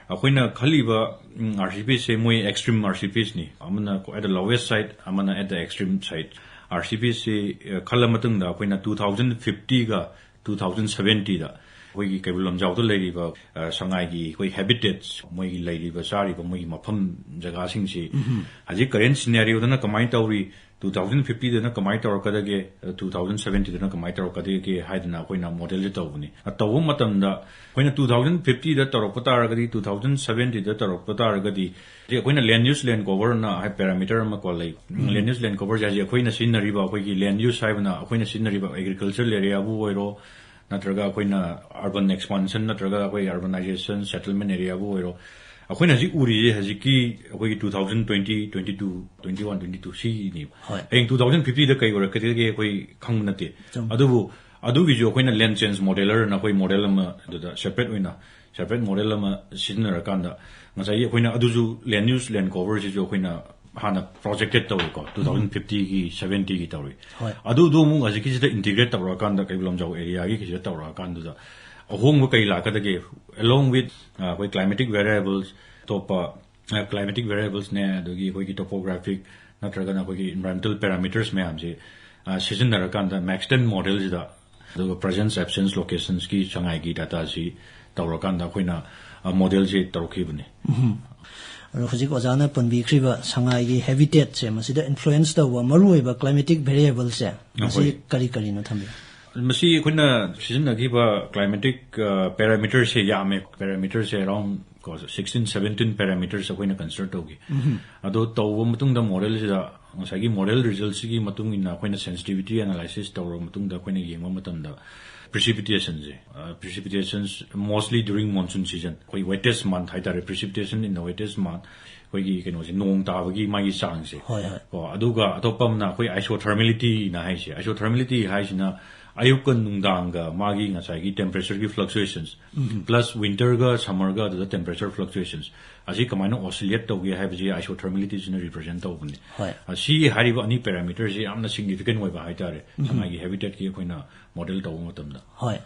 ꯑꯩꯈꯣꯏꯅ ꯈꯜꯂꯤꯕ, ꯎꯝ, ꯑꯥꯔ ꯁꯤ ꯄꯤꯁꯁꯦ ꯃꯣꯏ ꯑꯦꯛꯁꯇ꯭ꯔꯤꯝ ꯑꯥꯔ ꯁꯤ ꯄꯤꯁꯅꯤ, ꯑꯃꯅ at the lowest side, ꯑꯃꯅ at the extreme side꯫ R C ꯄꯤꯁꯁꯤ, ꯑ, ꯈꯜꯂ ꯃꯇꯨꯡꯗ ꯑꯩꯈꯣꯏꯅ two thousand fiftyꯒ two thousand seventyꯗ ꯑꯩꯈꯣꯏꯒꯤ ꯀꯩꯕꯨꯜ ꯂꯝꯖꯥꯎꯗ ꯂꯩꯔꯤꯕ, ꯑ, ꯁꯉꯥꯏꯒꯤ ꯑꯩꯈꯣꯏ ꯍꯦꯕꯤꯇꯦꯠꯁ, ꯃꯣꯏꯒꯤ ꯂꯩꯔꯤꯕ ꯆꯥꯔꯤꯕ ꯃꯣꯏꯒꯤ ꯃꯐꯝ ꯖꯒꯥꯁꯤꯡꯁꯤ ꯍꯧꯖꯤꯛ ꯀꯔꯦꯟ ꯁꯤꯅꯦꯔꯤꯑꯣꯗꯅ ꯀꯃꯥꯏꯅ ꯇꯧꯔꯤ, two thousand fiftyꯗꯅ ꯀꯃꯥꯏꯅ ꯇꯧꯔꯛꯀꯗꯒꯦ, two thousand seventyꯗꯅ ꯀꯃꯥꯏꯅ ꯇꯧꯔꯛꯀꯗꯒꯦ ꯍꯥꯏꯗꯅ ꯑꯩꯈꯣꯏꯅ ꯃꯣꯗꯦꯜꯁꯦ ꯇꯧꯕꯅꯤ꯫ ꯑ, ꯇꯧꯕ ꯃꯇꯝꯗ ꯑꯩꯈꯣꯏꯅ two thousand fiftyꯗ ꯇꯧꯔꯛꯄ ꯇꯥꯔꯒꯗꯤ two thousand seventyꯗ ꯇꯧꯔꯛꯄ ꯇꯥꯔꯒꯗꯤ, ꯍꯧꯖꯤꯛ ꯑꯩꯈꯣꯏꯅ land use land coverꯅ ꯍꯥꯏ ꯄꯦꯔꯥꯃꯤꯇꯔ ꯑꯃ ꯀꯣ ꯂꯩ꯫ Land use land cover ꯍꯥꯏꯁꯦ ꯑꯩꯈꯣꯏꯅ ꯁꯤꯖꯤꯟꯅꯔꯤꯕ, ꯑꯩꯈꯣꯏꯒꯤ land use ꯍꯥꯏꯕꯅ ꯑꯩꯈꯣꯏꯅ ꯁꯤꯖꯤꯟꯅꯔꯤꯕ ꯑꯦꯒ꯭ꯔꯤꯀꯜꯆꯔ ꯑꯦꯔꯤꯌꯥꯕꯨ ꯑꯣꯏꯔꯣ, ꯅꯠꯇ꯭ꯔꯒ ꯑꯩꯈꯣꯏꯅ urban expansion ꯅꯠꯇ꯭ꯔꯒ ꯑꯩꯈꯣꯏ urbanization settlement areaꯕꯨ ꯑꯣꯏꯔꯣ, ꯑꯩꯈꯣꯏꯅ ꯍꯧꯖꯤꯛ ꯎꯔꯤꯁꯦ ꯍꯧꯖꯤꯛꯀꯤ ꯑꯩꯈꯣꯏꯒꯤ two thousand twenty, twenty-two, twenty-one, twenty-two ꯁꯤꯒꯤꯅꯦꯕ꯫ ꯍꯣꯏ꯫ ꯍꯌꯦꯡ two thousand fiftyꯗ ꯀꯩ ꯑꯣꯏꯔꯛꯀꯗꯒꯦ ꯑꯩꯈꯣꯏ ꯈꯪꯕ ꯅꯠꯇꯦ꯫ ꯆꯨꯝꯃꯤ꯫ ꯑꯗꯨꯕꯨ ꯑꯗꯨꯒꯤꯁꯨ ꯑꯩꯈꯣꯏꯅ land change modellerꯅ ꯑꯩꯈꯣꯏ ꯃꯣꯗꯦꯜ ꯑꯃ ꯑꯗꯨꯗ separate ꯑꯣꯏꯅ, separate ꯃꯣꯗꯦꯜ ꯑꯃ ꯁꯤꯖꯤꯟꯅꯔꯀꯥꯟꯗ ꯉꯁꯥꯏꯒꯤ ꯑꯩꯈꯣꯏꯅ ꯑꯗꯨꯁꯨ land use land coverꯁꯤꯁꯨ ꯑꯩꯈꯣꯏꯅ ꯍꯥꯟꯅ projected ꯇꯧꯔꯤꯀꯣ, two thousand fiftyꯒꯤ seventyꯒꯤ ꯇꯧꯔꯤ꯫ ꯍꯣꯏ꯫ ꯑꯗꯨꯗꯣ ꯑꯃꯨꯛ ꯍꯧꯖꯤꯛꯀꯤꯁꯤꯗ integrate ꯇꯧꯔꯛꯑꯀꯥꯟꯗ ꯀꯩꯕꯨꯜ ꯂꯝꯖꯥꯎ ꯑꯦꯔꯤꯌꯥꯒꯤ ꯀꯩꯁꯤꯗ ꯇꯧꯔꯛꯑꯀꯥꯟꯗꯨꯗ ꯑꯍꯣꯡꯕ ꯀꯩ ꯂꯥꯛꯀꯗꯒꯦ? Along with, ꯑ, ꯑꯩꯈꯣꯏ climatic variables, ꯑꯇꯣꯞꯄ, ꯑ, climatic variablesꯅꯦ, ꯑꯗꯒꯤ ꯑꯩꯈꯣꯏꯒꯤ topographic ꯅꯠꯇ꯭ꯔꯒꯅ ꯑꯩꯈꯣꯏꯒꯤ environmental parameters ꯃꯌꯥꯝꯁꯦ, ꯑ, ꯁꯤꯖꯤꯟꯅꯔꯀꯥꯟꯗ Maxtent modelꯁꯤꯗ, ꯑꯗꯨꯒ presence, absence, locationꯁꯀꯤ ꯁꯉꯥꯏꯒꯤ dataꯁꯤ ꯇꯧꯔꯀꯥꯟꯗ ꯑꯩꯈꯣꯏꯅ, ꯑ, modelꯁꯤ ꯇꯧꯔꯛꯈꯤꯕꯅꯤ꯫ ꯑꯗꯣ ꯍꯧꯖꯤꯛ ꯑꯣꯖꯥꯅ ꯄꯟꯕꯤꯈ꯭ꯔꯤꯕ ꯁꯉꯥꯏꯒꯤ ꯍꯦꯕꯤꯇꯦꯠꯁꯦ ꯃꯁꯤꯗ influence ꯇꯧꯕ ꯃꯔꯨꯑꯣꯏꯕ climatic variableꯁꯦ ꯃꯁꯤ ꯑꯩꯈꯣꯏ ꯀꯔꯤ ꯀꯔꯤꯅꯣ ꯊꯝꯕꯤꯌꯨ? ꯃꯁꯤ ꯑꯩꯈꯣꯏꯅ ꯁꯤꯖꯤꯟꯅꯈꯤꯕ climatic parameterꯁꯦ ꯌꯥꯝꯃꯦ꯫ Parameterꯁꯦ around ꯀꯣ sixteen seventeen parameters ꯑꯩꯈꯣꯏꯅ consider ꯇꯧꯈꯤ꯫ ꯑꯗꯣ ꯇꯧꯕ ꯃꯇꯨꯡꯗ modelꯁꯤꯗ ꯉꯁꯥꯏꯒꯤ model resultꯁꯤꯒꯤ ꯃꯇꯨꯡ ꯏꯟꯅ ꯑꯩꯈꯣꯏꯅ sensitivity analysis ꯇꯧꯔꯕ ꯃꯇꯨꯡꯗ ꯑꯩꯈꯣꯏꯅ ꯌꯦꯡꯕ ꯃꯇꯝꯗ precipitationꯁꯦ, precipitations mostly during monsoon season, ꯑꯩꯈꯣꯏ wettest month ꯍꯥꯏꯇꯥꯔꯦ, precipitation in the wettest month, ꯑꯩꯈꯣꯏꯒꯤ ꯀꯩꯅꯣꯁꯦ, ꯅꯣꯡ ꯇꯥꯕꯒꯤ ꯃꯥꯒꯤ ꯆꯥꯡꯁꯦ꯫ ꯍꯣꯏ, ꯍꯣꯏ꯫ ꯀꯣ, ꯑꯗꯨꯒ ꯑꯇꯣꯞꯄ ꯑꯃꯅ ꯑꯩꯈꯣꯏ isothermalityꯅ ꯍꯥꯏꯁꯦ꯫ Isothermality ꯍꯥꯏꯁꯤꯅ ꯑꯌꯨꯛꯀ ꯅꯨꯡꯗꯥꯡꯒ ꯃꯥꯒꯤ ꯉꯁꯥꯏꯒꯤ temperatureꯒꯤ fluctuations, plus winterꯒ summerꯒ ꯑꯗꯨꯗ temperature fluctuations ꯑꯁꯤ ꯀꯃꯥꯏꯅ oscillate ꯇꯧꯒꯦ ꯍꯥꯏꯕꯁꯤ isothermalityꯁꯤꯅ represent ꯇꯧꯕꯅꯤ꯫ ꯍꯣꯏ꯫ ꯑ, ꯁꯤ ꯍꯥꯏꯔꯤꯕ ꯑꯅꯤ parameterꯁꯤ ꯌꯥꯝꯅ significant ꯑꯣꯏꯕ ꯍꯥꯏꯇꯥꯔꯦ, ꯁꯉꯥꯏꯒꯤ habitatꯀꯤ ꯑꯩꯈꯣꯏꯅ model ꯇꯧꯕ ꯃꯇꯝꯗ꯫ ꯍꯣꯏ꯫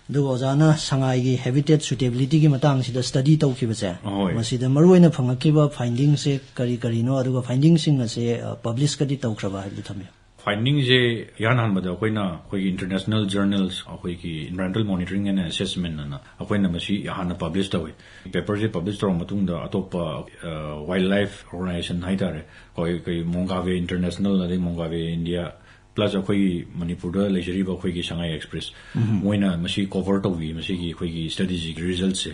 ꯑꯗꯨꯒ ꯑꯣꯖꯥꯅ ꯁꯉꯥꯏꯒꯤ habitat suitabilityꯒꯤ ꯃꯇꯥꯡꯁꯤꯗ study ꯇꯧꯈꯤꯕꯁꯦ, ꯍꯣꯏ꯫ ꯃꯁꯤꯗ ꯃꯔꯨꯑꯣꯏꯅ ꯐꯪꯉꯛꯈꯤꯕ findingꯁꯦ ꯀꯔꯤ ꯀꯔꯤꯅꯣ, ꯑꯗꯨꯒ findingꯁꯤꯡ ꯑꯁꯦ, ꯑ, publishꯀꯗꯤ ꯇꯧꯈ꯭ꯔꯕ ꯍꯥꯏꯕꯗꯨ ꯊꯝꯕꯤꯌꯨ꯫ Findingꯁꯦ ꯏꯍꯥꯟ ꯍꯥꯟꯕꯗ ꯑꯩꯈꯣꯏꯅ ꯑꯩꯈꯣꯏꯒꯤ international journals, ꯑꯩꯈꯣꯏꯒꯤ Environmental Monitoring and Assessment ꯑꯅ ꯑꯩꯈꯣꯏꯅ ꯃꯁꯤ ꯍꯥꯟꯅ publish ꯇꯧꯏ꯫ Paperꯁꯦ publish ꯇꯧꯔꯕ ꯃꯇꯨꯡꯗ ꯑꯇꯣꯞꯄ, ꯑ, wildlife organization ꯍꯥꯏꯇꯥꯔꯦ, ꯑꯩꯈꯣꯏ, ꯑꯩꯈꯣꯏ Mongave International ꯑꯗꯩ Mongave India, plus ꯑꯩꯈꯣꯏꯒꯤ ꯃꯅꯤꯄꯨꯔꯗ ꯂꯩꯖꯔꯤꯕ ꯑꯩꯈꯣꯏꯒꯤ ꯁꯉꯥꯏ Express, ꯃꯣꯏꯅ ꯃꯁꯤ cover ꯇꯧꯕꯤ, ꯃꯁꯤꯒꯤ ꯑꯩꯈꯣꯏꯒꯤ studyꯁꯤꯒꯤ resultꯁꯦ꯫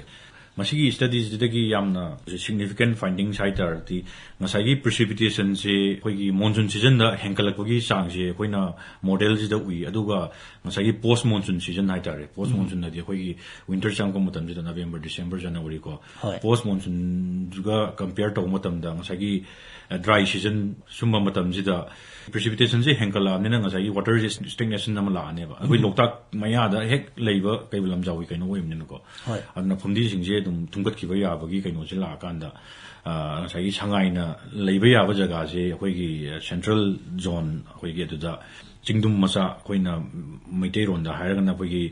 ꯃꯁꯤꯒꯤ studyꯁꯤꯗꯒꯤ ꯌꯥꯝꯅ significant findings ꯍꯥꯏ ꯇꯥꯔꯗꯤ, ꯉꯁꯥꯏꯒꯤ precipitationꯁꯦ ꯑꯩꯈꯣꯏꯒꯤ monsoon seasonꯗ ꯍꯦꯟꯒꯠꯂꯛꯄꯒꯤ ꯆꯥꯡꯁꯦ ꯑꯩꯈꯣꯏꯅ modelꯁꯤꯗ ꯎꯏ꯫ ꯑꯗꯨꯒ ꯉꯁꯥꯏꯒꯤ post monsoon season ꯍꯥꯏ ꯇꯥꯔꯦ, post monsoon ꯍꯥꯏꯗꯤ ꯑꯩꯈꯣꯏꯒꯤ winter ꯆꯪꯉꯛꯄ ꯃꯇꯝꯁꯤꯗ November, December, January ꯀꯣ, ꯍꯣꯏ꯫ Post monsoonꯗꯨꯒ compare ꯇꯧꯕ ꯃꯇꯝꯗ ꯉꯁꯥꯏꯒꯤ, ꯑ, dry season ꯁꯨꯝꯕ ꯃꯇꯝꯁꯤꯗ precipitationꯁꯦ ꯍꯦꯟꯒꯠꯂꯛꯑꯕꯅꯤꯅ ꯉꯁꯥꯏꯒꯤ water stagnation ꯑꯃ ꯂꯥꯛꯑꯅꯦꯕ꯫ ꯑꯩꯈꯣꯏ ꯂꯣꯛꯇꯥꯛ ꯃꯌꯥꯗ ꯍꯦꯛ ꯂꯩꯕ ꯀꯩꯕꯨꯜ ꯂꯝꯖꯥꯎꯒꯤ ꯀꯩꯅꯣ ꯑꯣꯏꯕꯅꯤꯅꯀꯣ꯫ ꯍꯣꯏ꯫ ꯑꯗꯨꯅ ꯐꯨꯝꯗꯤꯁꯤꯡꯁꯦ ꯑꯗꯨꯝ ꯊꯨꯝꯒꯠꯈꯤꯕ ꯌꯥꯕꯒꯤ ꯀꯩꯅꯣꯁꯦ ꯂꯥꯛꯑꯀꯥꯟꯗ, ꯑ, ꯉꯁꯥꯏꯒꯤ ꯁꯉꯥꯏꯅ ꯂꯩꯕ ꯌꯥꯕ ꯖꯒꯥꯁꯦ ꯑꯩꯈꯣꯏꯒꯤ central zone, ꯑꯩꯈꯣꯏꯒꯤ ꯑꯗꯨꯗ ꯆꯤꯡꯗꯨꯝ ꯃꯆꯥ, ꯑꯩꯈꯣꯏꯅ ꯃꯩꯇꯩꯔꯣꯟꯗ ꯍꯥꯏꯔꯒꯅ ꯑꯩꯈꯣꯏꯒꯤ,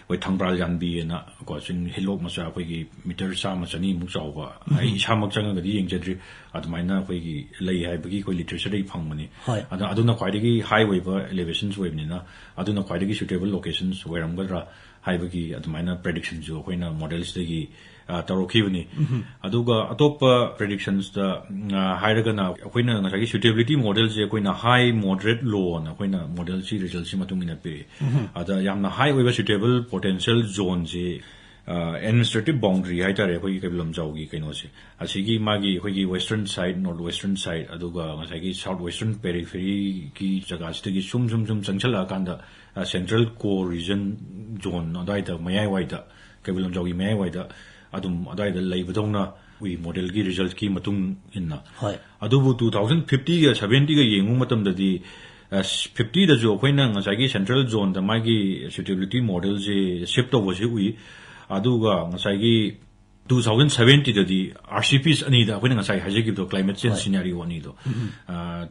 ꯑꯩꯈꯣꯏ ꯊꯪꯕ꯭ꯔꯥꯜ ꯌꯥꯟꯕꯤꯑꯅ ꯀꯣ, ꯆꯤꯡ ꯍꯤꯂꯣꯛ ꯃꯆꯥ ꯑꯩꯈꯣꯏꯒꯤ meter ꯆꯥꯝꯃ ꯆꯅꯤꯃꯨꯛ ꯆꯥꯎꯕ, ꯑꯩ ꯏꯁꯥꯃꯛ ꯆꯪꯉꯒꯗꯤ ꯌꯦꯡꯖꯗ꯭ꯔꯤ, ꯑꯗꯨꯃꯥꯏꯅ ꯑꯩꯈꯣꯏꯒꯤ ꯂꯩ ꯍꯥꯏꯕꯒꯤ ꯑꯩꯈꯣꯏ literatureꯗꯒꯤ ꯐꯪꯕꯅꯤ꯫ ꯍꯣꯏ꯫ ꯑꯗ ꯑꯗꯨꯅ ꯈ꯭ꯋꯥꯏꯗꯒꯤ high ꯑꯣꯏꯕ elevations ꯑꯣꯏꯕꯅꯤꯅ ꯑꯗꯨꯅ ꯈ꯭ꯋꯥꯏꯗꯒꯤ suitable locations ꯑꯣꯏꯔꯝꯒꯗ꯭ꯔꯥ ꯍꯥꯏꯕꯒꯤ ꯑꯗꯨꯃꯥꯏꯅ ꯄ꯭ꯔꯦꯗꯤꯛꯁꯟꯁꯨ ꯑꯩꯈꯣꯏꯅ ꯃꯣꯗꯦꯜꯁꯤꯗꯒꯤ ꯇꯧꯔꯛꯈꯤꯕꯅꯤ꯫ ꯑꯗꯨꯒ ꯑꯇꯣꯞꯄ ꯄ꯭ꯔꯦꯗꯤꯛꯁꯟꯁꯇ ꯍꯥꯏꯔꯒꯅ, ꯑꯩꯈꯣꯏꯅ ꯉꯁꯥꯏꯒꯤ ꯁ꯭ꯌꯨꯇꯦꯕꯤꯂꯤꯇꯤ ꯃꯣꯗꯦꯜꯁꯦ ꯑꯩꯈꯣꯏꯅ ꯍꯥꯏ, ꯃꯣꯗꯔꯦꯠ, ꯂꯣ ꯑꯅ ꯑꯩꯈꯣꯏꯅ ꯃꯣꯗꯦꯜꯁꯤ ꯔꯤꯖꯜꯠꯁꯤ ꯃꯇꯨꯡ ꯏꯟꯅ ꯄꯤꯔꯛꯑꯦ꯫ ꯑꯗ ꯌꯥꯝꯅ ꯍꯥꯏ ꯑꯣꯏꯕ ꯁ꯭ꯌꯨꯇꯦꯕꯜ ꯄꯣꯇꯦꯟꯁꯤꯌꯦꯜ ꯖꯣꯟꯁꯤ, ꯑꯦꯗꯃꯤꯅꯤꯁꯇ꯭ꯔꯦꯇꯤꯚ ꯕꯥꯎꯟꯗꯔꯤ ꯍꯥꯏꯇꯥꯔꯦ, ꯑꯩꯈꯣꯏꯒꯤ ꯀꯩꯕꯨꯜ ꯂꯝꯖꯥꯎꯒꯤ ꯀꯩꯅꯣꯁꯦ, ꯑꯁꯤꯒꯤ ꯃꯥꯒꯤ ꯑꯩꯈꯣꯏꯒꯤ western side, north western side, ꯑꯗꯨꯒ ꯉꯁꯥꯏꯒꯤ ꯁꯥꯎꯠ ꯋꯦꯁꯇꯔꯟ ꯄꯦꯔꯤꯐꯦꯔꯤꯒꯤ ꯖꯒꯥꯁꯤꯗꯒꯤ ꯁꯨꯝ ꯁꯨꯝ ꯁꯨꯝ ꯆꯪꯁꯤꯜꯂꯛꯑꯀꯥꯟꯗ, ꯁꯦꯟꯇ꯭ꯔꯦꯜ ꯀꯣꯔ ꯔꯤꯖꯟ ꯖꯣꯟ ꯑꯗꯨꯋꯥꯏꯗ, ꯃꯌꯥꯏꯋꯥꯏꯗ, ꯀꯩꯕꯨꯜ ꯂꯝꯖꯥꯎꯒꯤ ꯃꯌꯥꯏꯋꯥꯏꯗ ꯑꯗꯨꯝ ꯑꯗꯨꯋꯥꯏꯗ ꯂꯩꯕꯗꯧꯅ ꯎꯏ, ꯃꯣꯗꯦꯜꯒꯤ ꯔꯤꯖꯜꯠꯀꯤ ꯃꯇꯨꯡ ꯏꯟꯅ꯫ ꯍꯣꯏ꯫ ꯑꯗꯨꯕꯨ ꯇꯨ ꯊꯥꯎꯖꯟ ꯐꯤꯐꯇꯤꯒ ꯁꯚꯦꯟꯇꯤꯒ ꯌꯦꯡꯉꯨ ꯃꯇꯝꯗꯗꯤ, ꯐꯤꯐꯇꯤꯗꯁꯨ ꯑꯩꯈꯣꯏꯅ ꯉꯁꯥꯏꯒꯤ ꯁꯦꯟꯇ꯭ꯔꯦꯜ ꯖꯣꯟꯗ ꯃꯥꯒꯤ ꯁ꯭ꯌꯨꯇꯦꯕꯤꯂꯤꯇꯤ ꯃꯣꯗꯦꯜꯁꯦ ꯁꯤꯐ ꯇꯧꯕꯁꯦ ꯎꯏ꯫ ꯑꯗꯨꯒ ꯉꯁꯥꯏꯒꯤ ꯇꯨ ꯊꯥꯎꯖꯟ ꯁꯚꯦꯟꯇꯤꯗꯗꯤ ꯑꯥꯔ ꯁꯤ ꯄꯤꯁ ꯑꯅꯤꯗ, ꯑꯩꯈꯣꯏꯅ ꯉꯁꯥꯏ ꯍꯥꯏꯖꯈꯤꯕꯗꯣ, ꯀ꯭ꯂꯥꯏꯃꯦꯠ ꯆꯦꯟꯖ ꯍꯣꯏ꯫ ꯁꯤꯅꯥꯔꯤꯑꯣ ꯑꯅꯤꯗꯣ, ꯎꯝ꯫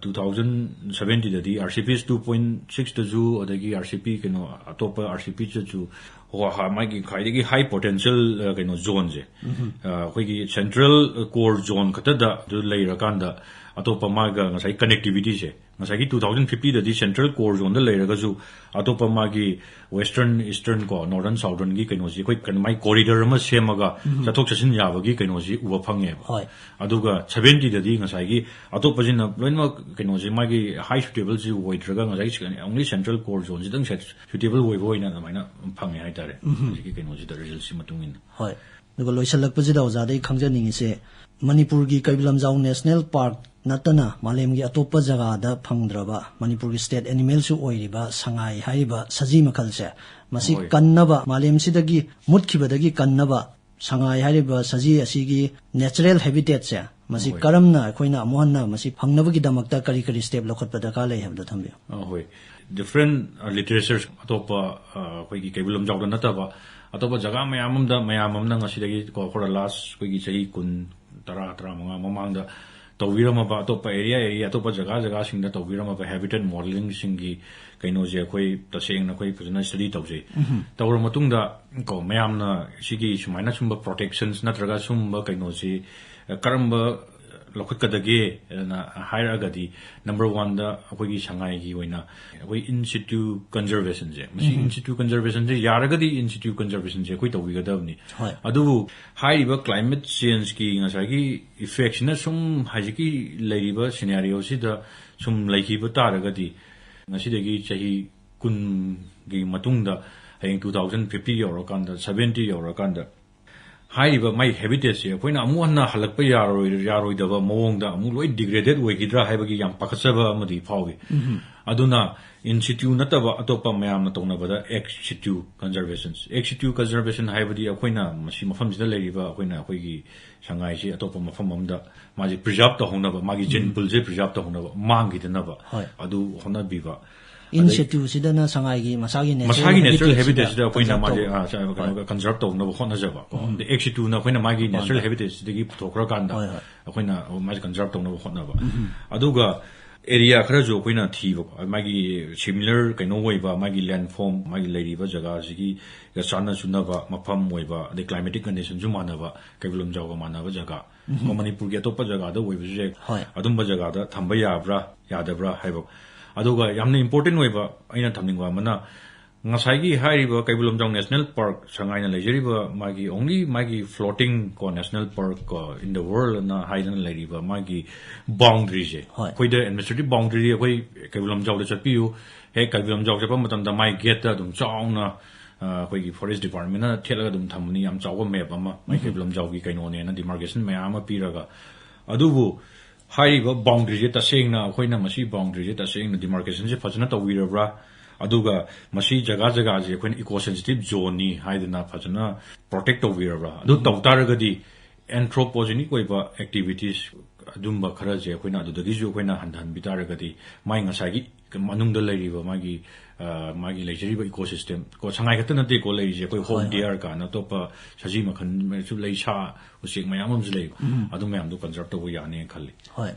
ꯇꯨ ꯊꯥꯎꯖꯟ ꯁꯚꯦꯟꯇꯤꯗꯁꯨ R C P two point ꯁꯤꯛꯁꯇꯁꯨ, ꯑꯗꯒꯤ ꯑꯥꯔ ꯁꯤ ꯄꯤ ꯀꯩꯅꯣ, ꯑꯇꯣꯞꯄ ꯑꯥꯔ ꯁꯤ ꯄꯤꯁꯇꯁꯨ ꯍꯣ-, ꯍꯥ-, ꯃꯥꯒꯤ ꯈ꯭ꯋꯥꯏꯗꯒꯤ ꯍꯥꯏ ꯄꯣꯇꯦꯟꯁꯤꯌꯦꯜ, ꯑ, ꯀꯩꯅꯣ, ꯖꯣꯟꯁꯦ, ꯎꯝ꯫ ꯑ, ꯑꯩꯈꯣꯏꯒꯤ ꯁꯦꯟꯇ꯭ꯔꯦꯜ ꯀꯣꯔ ꯖꯣꯟ ꯈꯛꯇꯗ ꯑꯗꯨ ꯂꯩꯔꯀꯥꯟꯗ, ꯑꯇꯣꯞꯄ ꯃꯥꯒ ꯉꯁꯥꯏ ꯀꯅꯦꯛꯇꯤꯕꯤꯇꯤꯁꯦ, ꯉꯁꯥꯏꯒꯤ ꯇꯨ ꯊꯥꯎꯖꯟ ꯐꯤꯐꯇꯤꯗꯗꯤ ꯁꯦꯟꯇ꯭ꯔꯦꯜ ꯀꯣꯔ ꯖꯣꯟꯗ ꯂꯩꯔꯒꯁꯨ, ꯑꯇꯣꯞꯄ ꯃꯥꯒꯤ ꯋꯦꯁꯇꯔꯟ, ꯏꯁꯇꯔꯟ ꯀꯣ, ꯅꯣꯔꯗꯔꯟ, ꯁꯥꯎꯗꯔꯟꯒꯤ ꯀꯩꯅꯣꯁꯤ, ꯑꯩꯈꯣꯏ ꯀꯩꯅꯣ, ꯃꯥꯒꯤ ꯀꯣꯔꯤꯗꯔ ꯑꯃ ꯁꯦꯝꯃꯒ ꯎꯝ꯫ ꯆꯠꯊꯣꯛ ꯆꯠꯁꯤꯟ ꯌꯥꯕꯒꯤ ꯀꯩꯅꯣꯁꯤ ꯎꯕ ꯐꯪꯉꯦꯕ꯫ ꯍꯣꯏ꯫ ꯑꯗꯨꯒ ꯁꯚꯦꯟꯇꯤꯗꯗꯤ ꯉꯁꯥꯏꯒꯤ ꯑꯇꯣꯞꯄꯁꯤꯅ ꯂꯣꯏꯅꯃꯛ ꯀꯩꯅꯣꯁꯤ, ꯃꯥꯒꯤ ꯍꯥꯏ ꯁ꯭ꯌꯨꯇꯦꯕꯜꯁꯤ ꯑꯣꯏꯗ꯭ꯔꯒ, ꯉꯁꯥꯏꯒꯤ ꯑꯣꯡꯂꯤ ꯁꯦꯟꯇ꯭ꯔꯦꯜ ꯀꯣꯔ ꯖꯣꯟꯁꯤꯗꯪ ꯁꯦ-, ꯁ꯭ꯌꯨꯇꯦꯕꯜ ꯑꯣꯏꯕ ꯑꯣꯏꯅ ꯑꯗꯨꯃꯥꯏꯅ ꯐꯪꯉꯦ ꯍꯥꯏꯇꯥꯔꯦ, ꯎꯝ꯫ ꯍꯧꯖꯤꯛꯀꯤ ꯀꯩꯅꯣꯁꯤꯗ, ꯔꯤꯖꯜꯠꯁꯤ ꯃꯇꯨꯡ ꯏꯟꯅ꯫ ꯍꯣꯏ꯫ ꯑꯗꯨꯒ ꯂꯣꯏꯁꯤꯜꯂꯛꯄꯁꯤꯗ ꯑꯣꯖꯥꯗꯒꯤ ꯈꯪꯖꯅꯤꯡꯉꯤꯁꯦ, ꯃꯅꯤꯄꯨꯔꯒꯤ ꯀꯩꯕꯨꯜ ꯂꯝꯖꯥꯎ ꯅꯦꯁꯅꯦꯜ ꯄꯥꯔꯛ ꯅꯠꯇꯅ ꯃꯥꯂꯦꯝꯒꯤ ꯑꯇꯣꯞꯄ ꯖꯒꯥꯗ ꯐꯪꯗ꯭ꯔꯕ, ꯃꯅꯤꯄꯨꯔꯒꯤ ꯁ꯭ꯇꯦꯠ ꯑꯦꯅꯤꯃꯦꯜꯁꯨ ꯑꯣꯏꯔꯤꯕ ꯁꯉꯥꯏ ꯍꯥꯏꯔꯤꯕ ꯁꯖꯤ ꯃꯈꯜꯁꯦ, ꯃꯁꯤ ꯍꯣꯏ꯫ ꯀꯟꯅꯕ, ꯃꯥꯂꯦꯝꯁꯤꯗꯒꯤ ꯃꯨꯠꯈꯤꯕꯗꯒꯤ ꯀꯟꯅꯕ, ꯁꯉꯥꯏ ꯍꯥꯏꯔꯤꯕ ꯁꯖꯤ ꯑꯁꯤꯒꯤ ꯅꯦꯆꯔꯦꯜ ꯍꯦꯕꯤꯇꯦꯠꯁꯦ, ꯃꯁꯤ ꯍꯣꯏ꯫ ꯀꯔꯝꯅ ꯑꯩꯈꯣꯏꯅ ꯑꯃꯨꯛ ꯍꯟꯅ ꯃꯁꯤ ꯐꯪꯅꯕꯒꯤꯗꯃꯛꯇ ꯀꯔꯤ ꯀꯔꯤ ꯁ꯭ꯇꯦꯞ ꯂꯧꯈꯠꯄ ꯗꯔꯀꯥꯔ ꯂꯩ ꯍꯥꯏꯕꯗꯣ ꯊꯝꯕꯤꯌꯨ꯫ ꯑ, ꯍꯣꯏ꯫ ꯗꯤꯐ꯭ꯔꯦꯟ, ꯑ, ꯂꯤꯇꯔꯦꯆꯔ, ꯑꯇꯣꯞꯄ, ꯑ, ꯑꯩꯈꯣꯏꯒꯤ ꯀꯩꯕꯨꯜ ꯂꯝꯖꯥꯎꯗ ꯅꯠꯇꯕ ꯑꯇꯣꯞꯄ ꯖꯒꯥ ꯃꯌꯥꯝ ꯑꯃꯗ, ꯃꯌꯥꯝ ꯑꯃꯅ ꯉꯁꯤꯗꯒꯤ ꯀꯣ, for the last ꯑꯩꯈꯣꯏꯒꯤ ꯆꯍꯤ ꯀꯨꯟ, ꯇꯔꯥ, ꯇꯔꯥꯃꯉꯥ ꯃꯃꯥꯡꯗ ꯇꯧꯕꯤꯔꯝꯃꯕ, ꯑꯇꯣꯞꯄ ꯑꯦꯔꯤꯌꯥ, ꯑꯦꯔꯤꯌꯥ, ꯑꯇꯣꯞꯄ ꯖꯒꯥ, ꯖꯒꯥꯁꯤꯡꯗ ꯇꯧꯕꯤꯔꯝꯃꯕ ꯍꯦꯕꯤꯇꯦꯠ ꯃꯣꯗꯦꯂꯤꯡꯁꯤꯡꯒꯤ ꯀꯩꯅꯣꯁꯦ ꯑꯩꯈꯣꯏ ꯇꯁꯦꯡꯅ ꯑꯩꯈꯣꯏ ꯐꯖꯅ ꯁ꯭ꯇꯗꯤ ꯇꯧꯖꯩ꯫ ꯎꯝ꯫ ꯇꯧꯔ ꯃꯇꯨꯡꯗ ꯀꯣ, ꯃꯌꯥꯝꯅ ꯁꯤꯒꯤ ꯁꯨꯃꯥꯏꯅ ꯁꯨꯝꯕ ꯄ꯭ꯔꯣꯇꯦꯛꯁꯟꯁ ꯅꯠꯇ꯭ꯔꯒ ꯁꯨꯝꯕ ꯀꯩꯅꯣꯁꯤ, ꯑ, ꯀꯔꯝꯕ ꯂꯧꯈꯠꯀꯗꯒꯦ ꯑꯅ ꯍꯥꯏꯔꯛꯑꯒꯗꯤ, ꯅꯝꯕꯔ ꯋꯥꯟꯗ ꯑꯩꯈꯣꯏꯒꯤ ꯁꯉꯥꯏꯒꯤ ꯑꯣꯏꯅ ꯑꯩꯈꯣꯏ in situ conservationꯁꯦ, ꯃꯁꯤ in situ conservationꯁꯦ ꯌꯥꯔꯒꯗꯤ in situ conservationꯁꯦ ꯑꯩꯈꯣꯏ ꯇꯧꯕꯤꯒꯗꯕꯅꯤ꯫ ꯍꯣꯏ꯫ ꯑꯗꯨꯕꯨ ꯍꯥꯏꯔꯤꯕ climate changeꯀꯤ ꯉꯁꯥꯏꯒꯤ effectꯁꯤꯅ ꯁꯨꯝ ꯍꯧꯖꯤꯛꯀꯤ ꯂꯩꯔꯤꯕ scenarioꯁꯤꯗ ꯁꯨꯝ ꯂꯩꯈꯤꯕ ꯇꯥꯔꯒꯗꯤ, ꯉꯁꯤꯗꯒꯤ ꯆꯍꯤ ꯀꯨꯟꯒꯤ ꯃꯇꯨꯡꯗ, ꯍꯌꯦꯡ two thousand fifty ꯌꯧꯔꯀꯥꯟꯗ, seventy ꯌꯧꯔꯀꯥꯟꯗ, ꯍꯥꯏꯔꯤꯕ ꯃꯥꯏ habitatꯁꯦ ꯑꯩꯈꯣꯏꯅ ꯑꯃꯨꯛ ꯍꯟꯅ ꯍꯜꯂꯛꯄ ꯌꯥꯔꯣꯏ-, ꯌꯥꯔꯣꯏꯗꯕ ꯃꯑꯣꯡꯗ ꯑꯃꯨꯛ ꯂꯣꯏ degraded ꯑꯣꯏꯈꯤꯗ꯭ꯔꯥ ꯍꯥꯏꯕꯒꯤ ꯌꯥꯝ ꯄꯥꯈꯠꯆꯕ ꯑꯃꯗꯤ ꯐꯥꯎꯏ꯫ ꯑꯗꯨꯅ in situ ꯅꯠꯇꯕ ꯑꯇꯣꯞꯄ ꯃꯌꯥꯝꯅ ꯇꯧꯅꯕꯗ ex situ conservation, ex situ conservation ꯍꯥꯏꯕꯗꯤ ꯑꯩꯈꯣꯏꯅ ꯃꯁꯤ ꯃꯐꯝꯁꯤꯗ ꯂꯩꯔꯤꯕ, ꯑꯩꯈꯣꯏꯅ ꯑꯩꯈꯣꯏꯒꯤ ꯁꯉꯥꯏꯁꯤ ꯑꯇꯣꯞꯄ ꯃꯐꯝ ꯑꯃꯗ ꯃꯥꯁꯤ preserve ꯇꯧꯍꯧꯅꯕ, ꯃꯥꯒꯤ gene poolꯁꯦ preserve ꯇꯧꯍꯧꯅꯕ, ꯃꯥꯡꯈꯤꯗꯅꯕ, ꯍꯣꯏ꯫ ꯑꯗꯨ ꯍꯣꯠꯅꯕꯤꯕ꯫ In ꯑꯗꯩ situ ꯁꯤꯗꯅ ꯁꯉꯥꯏꯒꯤ ꯃꯁꯥꯒꯤ natural ꯃꯁꯥꯒꯤ natural habitat habitatꯁꯤꯗ ꯑꯩꯈꯣꯏꯅ conserve ꯃꯥꯁꯦ, ꯇꯧꯕ꯫ ꯑ, ꯁ-, ꯀꯩꯅꯣ, conserve ꯇꯧꯅꯕ ꯍꯣꯠꯅꯖꯕ ꯀꯣ꯫ ꯑꯗꯩ ex situ ꯅ ꯑꯩꯈꯣꯏꯅ ꯃꯥꯒꯤ natural habitatꯁꯤꯗꯒꯤ ꯄꯨꯊꯣꯛꯈ꯭ꯔꯀꯥꯟꯗ ꯍꯣꯏ, ꯍꯣꯏ꯫ ꯑꯩꯈꯣꯏꯅ ꯃꯥꯁꯦ conserve ꯇꯧꯅꯕ ꯍꯣꯠꯅꯕ꯫ ꯑꯗꯨꯒ area ꯈꯔꯁꯨ ꯑꯩꯈꯣꯏꯅ ꯊꯤꯕꯀꯣ, ꯃꯥꯒꯤ similar ꯀꯩꯅꯣ ꯑꯣꯏꯕ, ꯃꯥꯒꯤ land form, ꯃꯥꯒꯤ ꯂꯩꯔꯤꯕ ꯖꯒꯥꯁꯤꯒꯤ ꯆꯥꯟꯅ ꯆꯨꯅꯕ ꯃꯐꯝ ꯑꯣꯏꯕ, ꯑꯗꯩ climatic conditionꯁꯨ ꯃꯥꯟꯅꯕ, ꯀꯩꯕꯨꯜ ꯂꯝꯖꯥꯎꯒ ꯃꯥꯟꯅꯕ ꯖꯒꯥ, ꯀꯣ, ꯃꯅꯤꯄꯨꯔꯒꯤ ꯑꯇꯣꯞꯄ ꯖꯒꯥꯗ ꯑꯣꯏꯕꯁꯨ ꯌꯥꯏ꯫ ꯍꯣꯏ꯫ ꯑꯗꯨꯝꯕ ꯖꯒꯥꯗ ꯊꯝꯕ ꯌꯥꯕ꯭ꯔꯥ ꯌꯥꯗꯕ꯭ꯔꯥ ꯍꯥꯏꯕ꯫ ꯑꯗꯨꯒ ꯌꯥꯝꯅ important ꯑꯣꯏꯕ ꯑꯩꯅ ꯊꯝꯅꯤꯡꯕ ꯑꯃꯅ, ꯉꯁꯥꯏꯒꯤ ꯍꯥꯏꯔꯤꯕ ꯀꯩꯕꯨꯜ ꯂꯝꯖꯥꯎ National Park, ꯁꯉꯥꯏꯅ ꯂꯩꯖꯔꯤꯕ ꯃꯥꯒꯤ only ꯃꯥꯒꯤ floating ꯀꯣ national park ꯀꯣ in the world ꯑꯅ ꯍꯥꯏꯗꯅ ꯂꯩꯔꯤꯕ ꯃꯥꯒꯤ boundaryꯁꯦ, ꯍꯣꯏ꯫ ꯑꯩꯈꯣꯏꯗ administrative boundaryꯗꯤ ꯑꯩꯈꯣꯏ ꯀꯩꯕꯨꯜ ꯂꯝꯖꯥꯎꯗ ꯆꯠꯄꯤꯌꯨ, ꯍꯦꯛ ꯀꯩꯕꯨꯜ ꯂꯝꯖꯥꯎ ꯆꯠꯄ ꯃꯇꯝꯗ ꯃꯥꯏ gateꯇ ꯑꯗꯨꯝ ꯆꯥꯎꯅ, ꯑ, ꯑꯩꯈꯣꯏꯒꯤ forest departmentꯅ ꯊꯦꯠꯂꯒ ꯑꯗꯨꯝ ꯊꯝꯕꯅꯤ, ꯌꯥꯝ ꯆꯥꯎꯕ map ꯑꯃ, ꯃꯥꯏ ꯀꯩꯕꯨꯜ ꯂꯝꯖꯥꯎꯒꯤ ꯀꯩꯅꯣꯅꯦꯅ demarcation ꯃꯌꯥꯝ ꯑꯃ ꯄꯤꯔꯒ꯫ ꯑꯗꯨꯕꯨ ꯍꯥꯏꯔꯤꯕ boundaryꯁꯦ ꯇꯁꯦꯡꯅ ꯑꯩꯈꯣꯏꯅ ꯃꯁꯤ boundaryꯁꯦ ꯇꯁꯦꯡꯅ demarcationꯁꯦ ꯐꯖꯅ ꯇꯧꯕꯤꯔꯕ꯭ꯔꯥ? ꯑꯗꯨꯒ ꯃꯁꯤ ꯖꯒꯥ ꯖꯒꯥꯁꯦ ꯑꯩꯈꯣꯏꯅ eco sensitive zoneꯅꯤ ꯍꯥꯏꯗꯅ ꯐꯖꯅ protect ꯇꯧꯕꯤꯔꯕ꯭ꯔꯥ? ꯑꯗꯨ ꯇꯧ ꯇꯥꯔꯒꯗꯤ anthropogenic ꯑꯣꯏꯕ activities ꯑꯗꯨꯝꯕ ꯈꯔꯁꯦ ꯑꯩꯈꯣꯏꯅ ꯑꯗꯨꯗꯒꯤꯁꯨ ꯑꯩꯈꯣꯏꯅ ꯍꯟꯊꯍꯟꯕꯤ ꯇꯥꯔꯒꯗꯤ, ꯃꯥꯏ ꯉꯁꯥꯏꯒꯤ ꯃꯅꯨꯡꯗ ꯂꯩꯔꯤꯕ ꯃꯥꯒꯤ, ꯑ, ꯃꯥꯒꯤ ꯂꯩꯖꯔꯤꯕ ecosystem ꯀꯣ, ꯁꯉꯥꯏ ꯈꯛꯇ ꯅꯠꯇꯦꯀꯣ ꯂꯩꯔꯤꯁꯦ, ꯑꯩꯈꯣꯏ home deer ꯀꯥꯏꯅ ꯑꯇꯣꯞꯄ ꯁꯖꯤ ꯃꯈꯜꯁꯨ ꯂꯩ, ꯁꯥ ꯎꯆꯦꯛ ꯃꯌꯥꯝ ꯑꯃꯁꯨ ꯂꯩ꯫ ꯑꯗꯨ ꯃꯌꯥꯝꯗꯣ conserve ꯇꯧꯕ ꯌꯥꯅꯤꯅ ꯈꯜꯂꯤ꯫ ꯍꯣꯏ꯫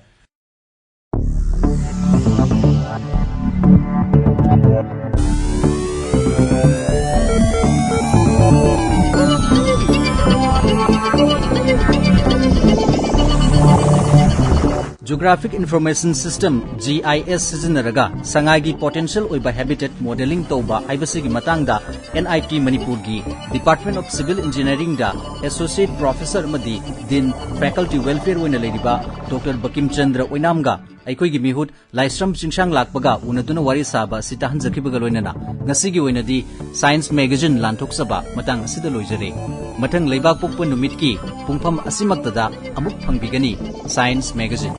Geographic Information System, G I S, ꯁꯤꯖꯤꯟꯅꯔꯒ ꯁꯉꯥꯏꯒꯤ potential ꯑꯣꯏꯕ habitat modelling ꯇꯧꯕ ꯍꯥꯏꯕꯁꯤꯒꯤ ꯃꯇꯥꯡꯗ N I T ꯃꯅꯤꯄꯨꯔꯒꯤ Department of Civil Engineeringꯗ Associate Professor ꯑꯃꯗꯤ Dean Faculty Welfare ꯑꯣꯏꯅ ꯂꯩꯔꯤꯕ ꯗꯣꯛꯇꯔ ꯕꯀꯤꯝ ꯆꯟꯗ꯭ꯔ ꯑꯣꯏꯅꯥꯝꯒ ꯑꯩꯈꯣꯏꯒꯤ ꯃꯤꯍꯨꯠ ꯂꯥꯏꯁ꯭ꯔꯝ ꯆꯤꯡꯁꯥꯡ ꯂꯥꯛꯄꯒ ꯎꯅꯗꯨꯅ ꯋꯥꯔꯤ ꯁꯥꯕ ꯑꯁꯤ ꯇꯥꯍꯟꯖꯈꯤꯕꯒ ꯂꯣꯏꯅꯅ ꯉꯁꯤꯒꯤ ꯑꯣꯏꯅꯗꯤ Science Magazine ꯂꯥꯟꯊꯣꯛꯆꯕ ꯃꯇꯥꯡ ꯑꯁꯤꯗ ꯂꯣꯏꯖꯔꯦ꯫ ꯃꯊꯪ ꯂꯩꯕꯥꯛ ꯄꯣꯛꯄ ꯅꯨꯃꯤꯠꯀꯤ ꯄꯨꯡꯐꯝ ꯑꯁꯤꯃꯛꯇꯗ ꯑꯃꯨꯛ ꯐꯪꯕꯤꯒꯅꯤ Science Magazine꯫